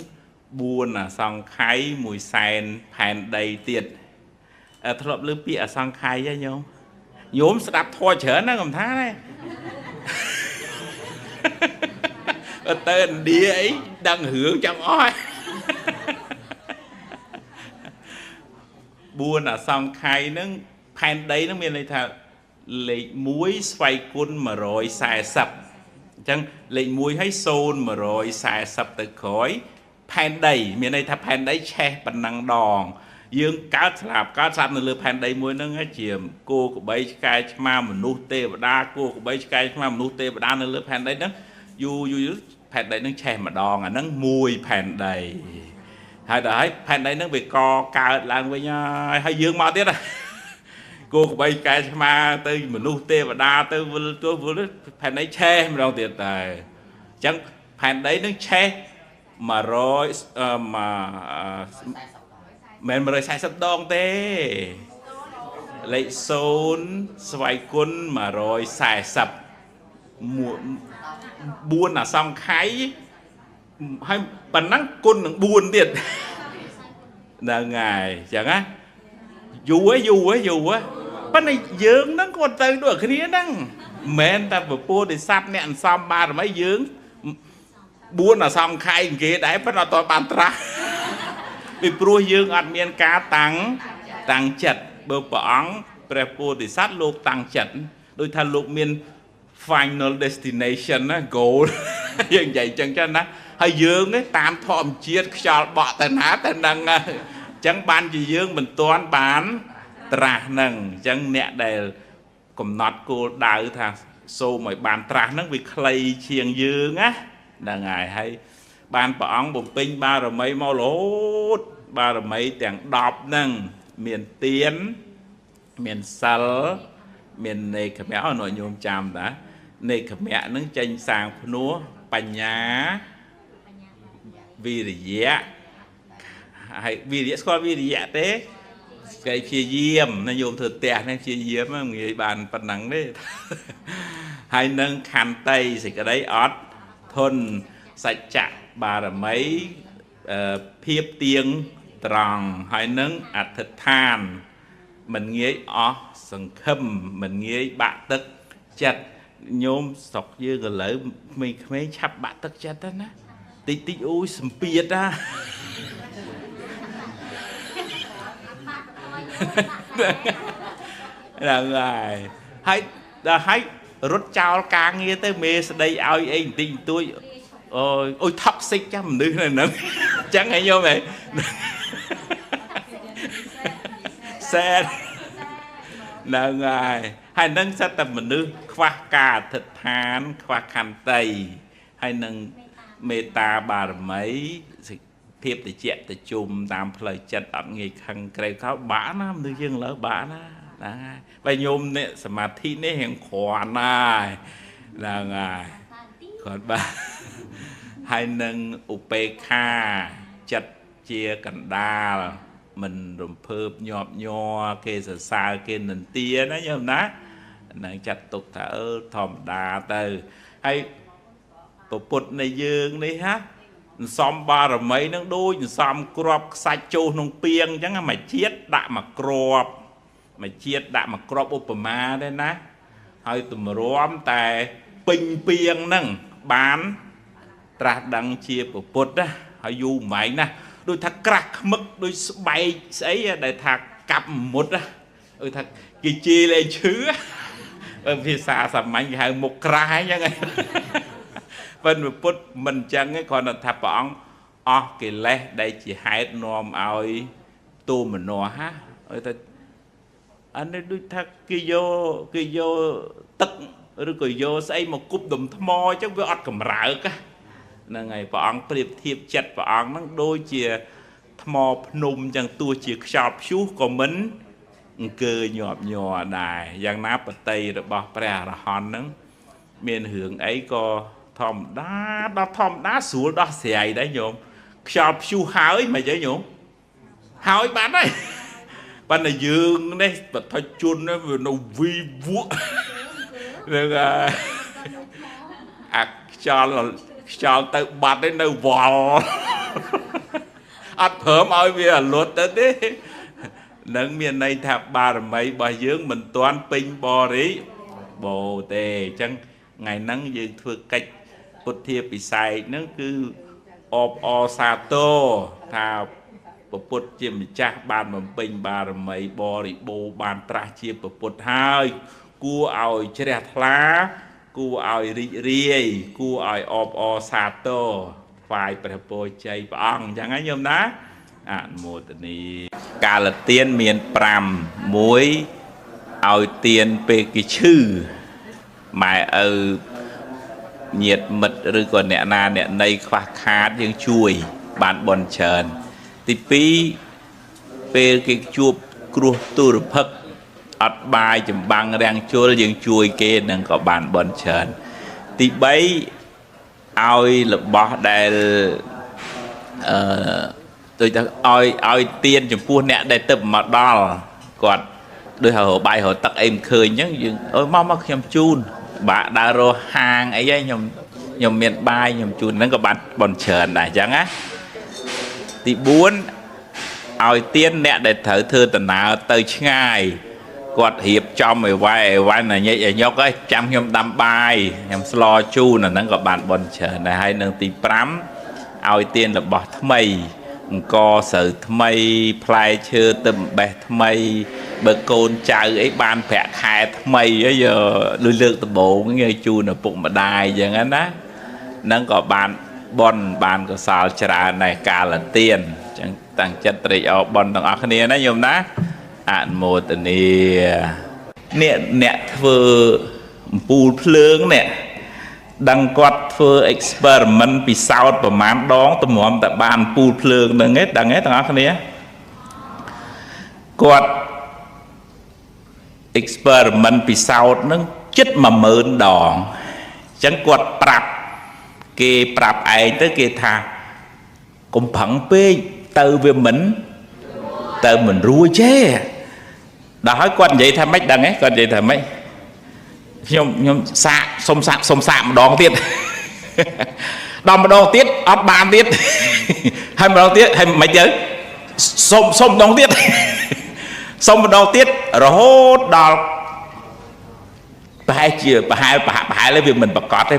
4អសង្ខ័យ1សែនផែនដីទៀតធ្លាប់លើពាក្យអសង្ខ័យហ៎ញោមញោមស្ដាប់ធម៌ច្រើនណាស់កំថាណាទៅឥណ្ឌាអីដឹងរឿងចង់អស់4អសង្ខ័យហ្នឹងផែនដីហ្នឹងមានន័យថាលេខ1ស្វ័យគុណ140អញ្ចឹងលេខ1ហើយ0 140ទៅក្រោយផែនដីមានន័យថាផែនដីឆេះប៉ុណ្ណឹងដងយើងកើតស្លាប់នៅលើផែនដីមួយហ្នឹងជាគោក្របីឆ្កែឆ្មាមនុស្សទេវតាគោក្របីឆ្កែឆ្មាមនុស្សទេវតានៅលើផែនដីហ្នឹងយូរយូរផែនដីហ្នឹងឆេះម្ដងអាហ្នឹងមួយផែនដីហើយដល់ហើយផែនដីហ្នឹងវាកកើតឡើងវិញហើយយើងមកទៀតគោក្របីឆ្កែឆ្មាទៅមនុស្សទេវតាទៅវិលទៅវិលផែនដីឆេះម្ដងទៀតដែរអញ្ចឹងផែនដីហ្នឹងឆេះ100មិន140ដងទេលេខ0ស្វ័យគុណ140 4អសង្ខ័យហើយប៉ុណ្ណឹងគុណនឹង4ទៀតហ្នឹងហើយអញ្ចឹងណាយូរហ៎យូរហ៎យូរហ៎ប៉ុន្តែយើងហ្នឹងក៏ទៅដូចគ្នាហ្នឹងមិនមែនតែពពោធិសត្វអ្នកអន្សំបារមីយើង4អសង្ខ័យគេដែរប៉ុន្តែអត់បានត្រាស់ពីព្រោះយើងអត់មានការតាំងចិត្តបើព្រះអង្គព្រះពោធិសត្វលោកតាំងចិត្តដូចថាលោកមាន final destination ណា goal យើងនិយាយចឹងចឹងណាហើយយើងនេះតាមធម្មជាតិខ្យល់បក់ទៅណាទៅនឹងអញ្ចឹងបានជាយើងមិនទាន់បានត្រាស់ហ្នឹងអញ្ចឹងអ្នកដែលកំណត់គោលដៅថាសូមឲ្យបានត្រាស់ហ្នឹងវាខ្លីជាងយើងណាហ្នឹងហើយហើយបានព្រះអង្គបំពេញបារមីមករហូតបារមីទាំង10ហ្នឹងមានទានមានសិលមាននេខមៈអនុញោមចាំតានេខមៈហ្នឹងចេញសាងភ្នោះបញ្ញាវិរិយៈហើយវិរិយៈស្គាល់វិរិយៈទេគេព្យាយាមណាញោមធ្វើផ្ទះនេះព្យាយាមមិនងាយបានប៉ុណ្ណឹងទេហើយនឹងខន្តីសេចក្តីអត់ធន់សច្ចៈបារមីភាពទៀងត្រង់ហើយនឹងអធិដ្ឋានមិនងាយអស់សង្ឃឹមមិនងាយបាក់ទឹកចិត្តញោមស្រុកយើងឥឡូវក្មេងៗឆាប់បាក់ទឹកចិត្តទៅណាតិចតិចអូយសម្ពាធណាហ្នឹងហើយហើយដល់ហើយរត់ចោលការងារទៅមេស្ដីឲ្យអីបន្តិចបន្តួចអូយអូយ toxic ចាស់មនុស្សនៅហ្នឹងអញ្ចឹងហីញោមហីសែនហ្នឹងហើយហើយនឹងសិតតែមនុស្សខ្វះការអធិដ្ឋានខ្វះខន្តីហើយនឹងមេត្តាបារមីភាពតិចតិជុំតាមផ្លូវចិត្តអត់ងាយខឹងក្រេវខោបាក់ណាមនុស្សយើងលើបាក់ណាហ្នឹងហើយបើញោមនេះសមាធិនេះរៀងគ្រាន់ហើយហ្នឹងហើយគ្រាន់បាទហើយនឹងឧបេក្ខាចិត្តជាកណ្ដាលមិនរំភើបញាប់ញ័រគេសរសើរគេនិន្ទាណាញោមណានឹងចាត់ទុកថាអឺធម្មតាទៅហើយពុទ្ធនៃយើងនេះហាសំបារមីនឹងដូចសំគ្រាប់ខ្សាច់ចូលក្នុងពីងអញ្ចឹងមួយជាតិដាក់មួយគ្រាប់មួយជាតិដាក់មួយគ្រាប់ឧបមាទេណាហើយទម្រាំតែពេញពីងហ្នឹងបានត្រាស់ដឹងជាពុទ្ធណាហើយយូរម៉ែងណាដូចថាក្រាស់ខ្មឹកដូចស្បែកស្អីដែលថាកាប់មុតណាដូចថាគេជេរលែងឈឺភាសាសាមញ្ញគេហៅមុខក្រាស់អញ្ចឹងប៉ុន្តែពុទ្ធមិនអញ្ចឹងទេគ្រាន់តែថាព្រះអង្គអស់កិលេសដែលជាហេតុនាំឲ្យទោមនស្សហាឲ្យតែអានេះដូចថាគេយកទឹកឬក៏យកស្អីមកគប់ដុំថ្មអញ្ចឹងវាអត់កម្រើកហ្នឹងហើយព្រះអង្គប្រៀបធៀបចិត្តព្រះអង្គហ្នឹងដូចជាថ្មភ្នំអញ្ចឹងទោះជាខ្យល់ព្យុះក៏មិនអង្គើញាប់ញ័រដែរយ៉ាងណាបតីរបស់ព្រះអរហន្តហ្នឹងមានរឿងអីក៏ធម្មតាដល់ធម្មតាស្រួលដោះស្រាយដែរញោមខ្យល់ព្យុះហើយមិនអីញោមហើយបាត់ហើយប៉ុន្តែយើងនេះបឋិជននេះវានៅវីវក់ហ្នឹងហើយអាខ្យល់ទៅបាត់ឯនៅវល់អត់ព្រមឲ្យវាអលត់ទៅទេនឹងមានន័យថាបារមីរបស់យើងមិនទាន់ពេញបរិបូរទេអញ្ចឹងថ្ងៃហ្នឹងយើងធ្វើកិច្ចពុទ្ធាពិសេសហ្នឹងគឺអបអរសាទរថាពុទ្ធជាម្ចាស់បានបំពេញបារមីបរិបូរបានត្រាស់ជាពុទ្ធហើយគួរឲ្យជ្រះថ្លាគួរឲ្យរីករាយគួរឲ្យអបអរសាទរថ្វាយព្រះពរជ័យព្រះអង្គអញ្ចឹងណាញោមណាអនុមោទនីកាលទានមាន5មួយឲ្យទានពេលគេឈឺម៉ែឪញាតិមិត្តឬក៏អ្នកណាអ្នកណីខ្វះខាតយើងជួយបានបុណ្យច្រើនទី2ពេលគេជួបគ្រោះទុរភិក្សអត់បាយចម្បាំងរាំងជលយើងជួយគេនឹងក៏បានបុណ្យច្រើនទី3ឲ្យរបស់ដែលដូចថាឲ្យទានចំពោះអ្នកដែលទៅមកដល់គាត់ដូចរកបាយរកទឹកអីមិនឃើញអញ្ចឹងយើងអើយមកខ្ញុំជូនបាក់ដើររកហាងអីហ្នឹងខ្ញុំមានបាយខ្ញុំជូនហ្នឹងក៏បានបុណ្យច្រើនដែរអញ្ចឹងណាទី4ឲ្យទានអ្នកដែលត្រូវធ្វើដំណើរទៅឆ្ងាយគាត់រៀបចំឲ្យវ៉ែឲ្យវ៉ាន់ញែកឲ្យញុកហើយចាំខ្ញុំដាំបាយខ្ញុំស្លជូនអាហ្នឹងក៏បានបុណ្យច្រើនដែរហើយនឹងទី5ឲ្យទានរបស់ថ្មីអង្គស្រូវថ្មីផ្លែឈើទឹមបេះថ្មី បើកូនចៅអីបានប្រាក់ខែថ្មីអីយកលុយលើកដំបូងយកជូនឪពុកម្ដាយអញ្ចឹងណាហ្នឹងក៏បានបុណ្យបានកុសលច្រើនដែរកាលទានអញ្ចឹងតាំងចិត្តត្រេកអរបុណ្យទាំងអស់គ្នាណាញោមណាអនុមោទនានេះអ្នកធ្វើអំពូលភ្លើងនេះដឹងគាត់ធ្វើ experiment ពិសោធន៍ប្រមាណដងតម្រាំតែបានអំពូលភ្លើងហ្នឹងឯងដឹងទេទាំងអស់គ្នាគាត់ experiment ពិសោធន៍ហ្នឹងជិត10000ដងអញ្ចឹងគាត់ប្រាប់គេប្រាប់ឯងទៅគេថាកុំប្រឹងពេកទៅវាមិនទៅមិនរួចទេដល់ហើយគាត់និយាយថាម៉េចដឹងទេគាត់និយាយថាម៉េចខ្ញុំខ្ញុំសាកសុំសាកសុំសាកម្ដងទៀតដល់ម្ដងទៀតអត់បានទៀតហើយម្ដងទៀតហើយមិនទៅសុំសុំម្ដងទៀតសុំម្ដងទៀតរហូតដល់ប្រហែលជាប្រហែលប្រហាក់ប្រហែលវាមិនប្រកាសទេ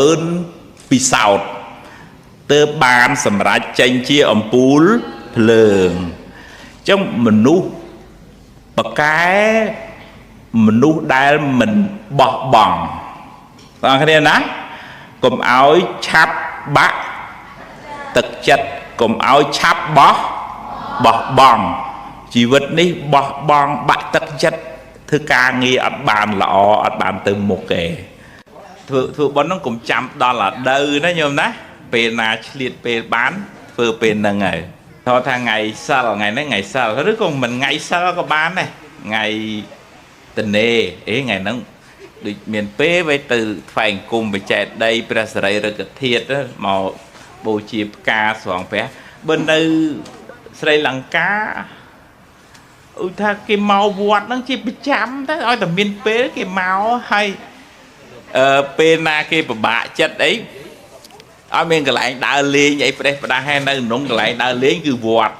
10000ពិសោធន៍ទើបបានសម្រេចចេញជាអំពូលភ្លើងអញ្ចឹងមនុស្សបកែមនុស្សដែលមិនបោះបង់បងគ្នាណាកុំឲ្យឆាប់បាក់ទឹកចិត្តកុំឲ្យឆាប់បោះបោះបង់ជីវិតនេះបោះបង់បាក់ទឹកចិត្តធ្វើការងារអត់បានល្អអត់បានទៅមុខទេធ្វើធ្វើបុណ្យហ្នឹងកុំចាំដល់អាដូវណាញោមណាពេលណាឆ្លៀតពេលបានធ្វើពេលហ្នឹងហើយថតថាថ្ងៃសិលថ្ងៃហ្នឹងថ្ងៃសិលឬក៏មិនថ្ងៃសិលក៏បានដែរថ្ងៃតនេអេថ្ងៃហ្នឹងដូចមានពេលໄວទៅថ្វាយអង្គមបច្ចេកដីព្រះសរីរិកធាតុមកបូជាផ្កាស្រងព្រះបើនៅស្រីលង្កាឧថាគេមកវត្តហ្នឹងជាប្រចាំទៅឲ្យតែមានពេលគេមកហើយអឺពេលណាគេពិបាកចិត្តអីឲ្យមានកន្លែងដើរលេងអីប្រេះផ្ដាស់ហើយនៅក្នុងកន្លែងដើរលេងគឺវត្ត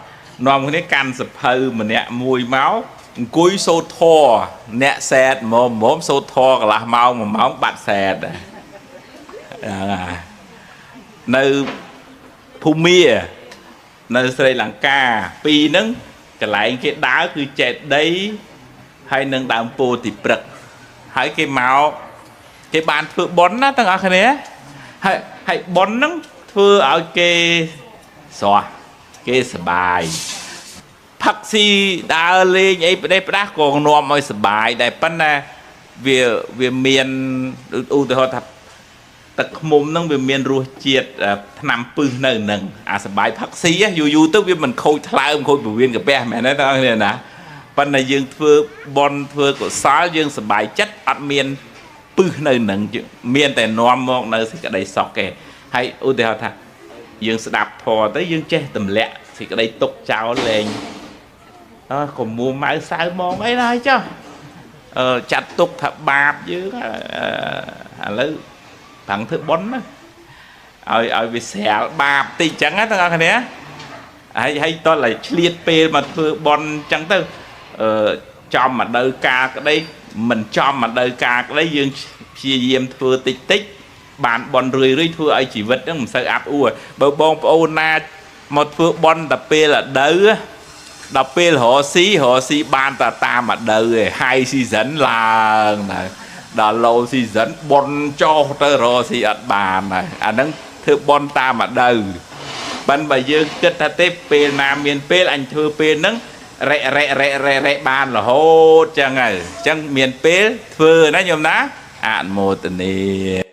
នាំគ្នាកាន់សភៅម្នាក់មួយមកអង្គុយសូត្រធម៌អ្នកសែតមុំមុំសូត្រធម៌កន្លះម៉ោងមួយម៉ោងបាត់សែតហ្នឹងហើយនៅភូមានៅស្រីលង្កាពីរហ្នឹងកន្លែងគេដើរគឺចេតិយហើយនឹងដើមពោធិព្រឹកហើយគេមកគេបានធ្វើបុណ្យណាទាំងអស់គ្នាហើយហើយបុណ្យហ្នឹងធ្វើឲ្យគេស្រស់គេសប្បាយផឹកស៊ីដើរលេងអីប្រេះផ្ដាស់ក៏នាំឲ្យសប្បាយដែរប៉ុន្តែវាវាមានឧទាហរណ៍ថាទឹកឃ្មុំហ្នឹងវាមានរសជាតិថ្នាំពឹសនៅនឹងអាសបាយផឹកស៊ីយូរយូរទៅវាមិនខូចថ្លើមខូចពវៀនកាពះមែនទេបងប្អូនណាប៉ុន្តែយើងធ្វើបុណ្យធ្វើកុសលយើងសប្បាយចិត្តអត់មានពឹសនៅនឹងមានតែនាំមកនៅសេចក្តីសុខទេហើយឧទាហរណ៍ថាយើងស្ដាប់ធម៌ទៅយើងចេះទម្លាក់សេចក្តីទុកចោលលែងអើកុំមួម៉ៅសៅហ្មងអីណាចុះអឺចាត់ទុកថាបាបយើងឥឡូវប្រឹងធ្វើបុណ្យណាឲ្យឲ្យវាស្រាលបាបតិចចឹងណាទាំងអស់គ្នាហើយហើយតោះតែឆ្លៀតពេលមកធ្វើបុណ្យចឹងទៅអឺចំម្ដៅកាលក្តីមិនចំម្ដៅកាលក្តីយើងព្យាយាមធ្វើតិចតិចបានបុណ្យរឿយរឿយធ្វើឲ្យជីវិតហ្នឹងមិនសូវអាប់អួរបើបងប្អូនណាមកធ្វើបុណ្យតែពេលរដូវដល់ពេលរកស៊ីរកស៊ីបានតែតាមរដូវឯង high season ឡើងទៅដល់ low season បុណ្យចុះទៅរកស៊ីអត់បានហើយអាហ្នឹងធ្វើបុណ្យតាមរដូវប៉ិនបើយើងគិតថាទេពេលណាមានពេលអញធ្វើពេលហ្នឹងរែរែរែរែរែបានរហូតចឹងហើយអញ្ចឹងមានពេលធ្វើណាញោមណាអនុមោទនា។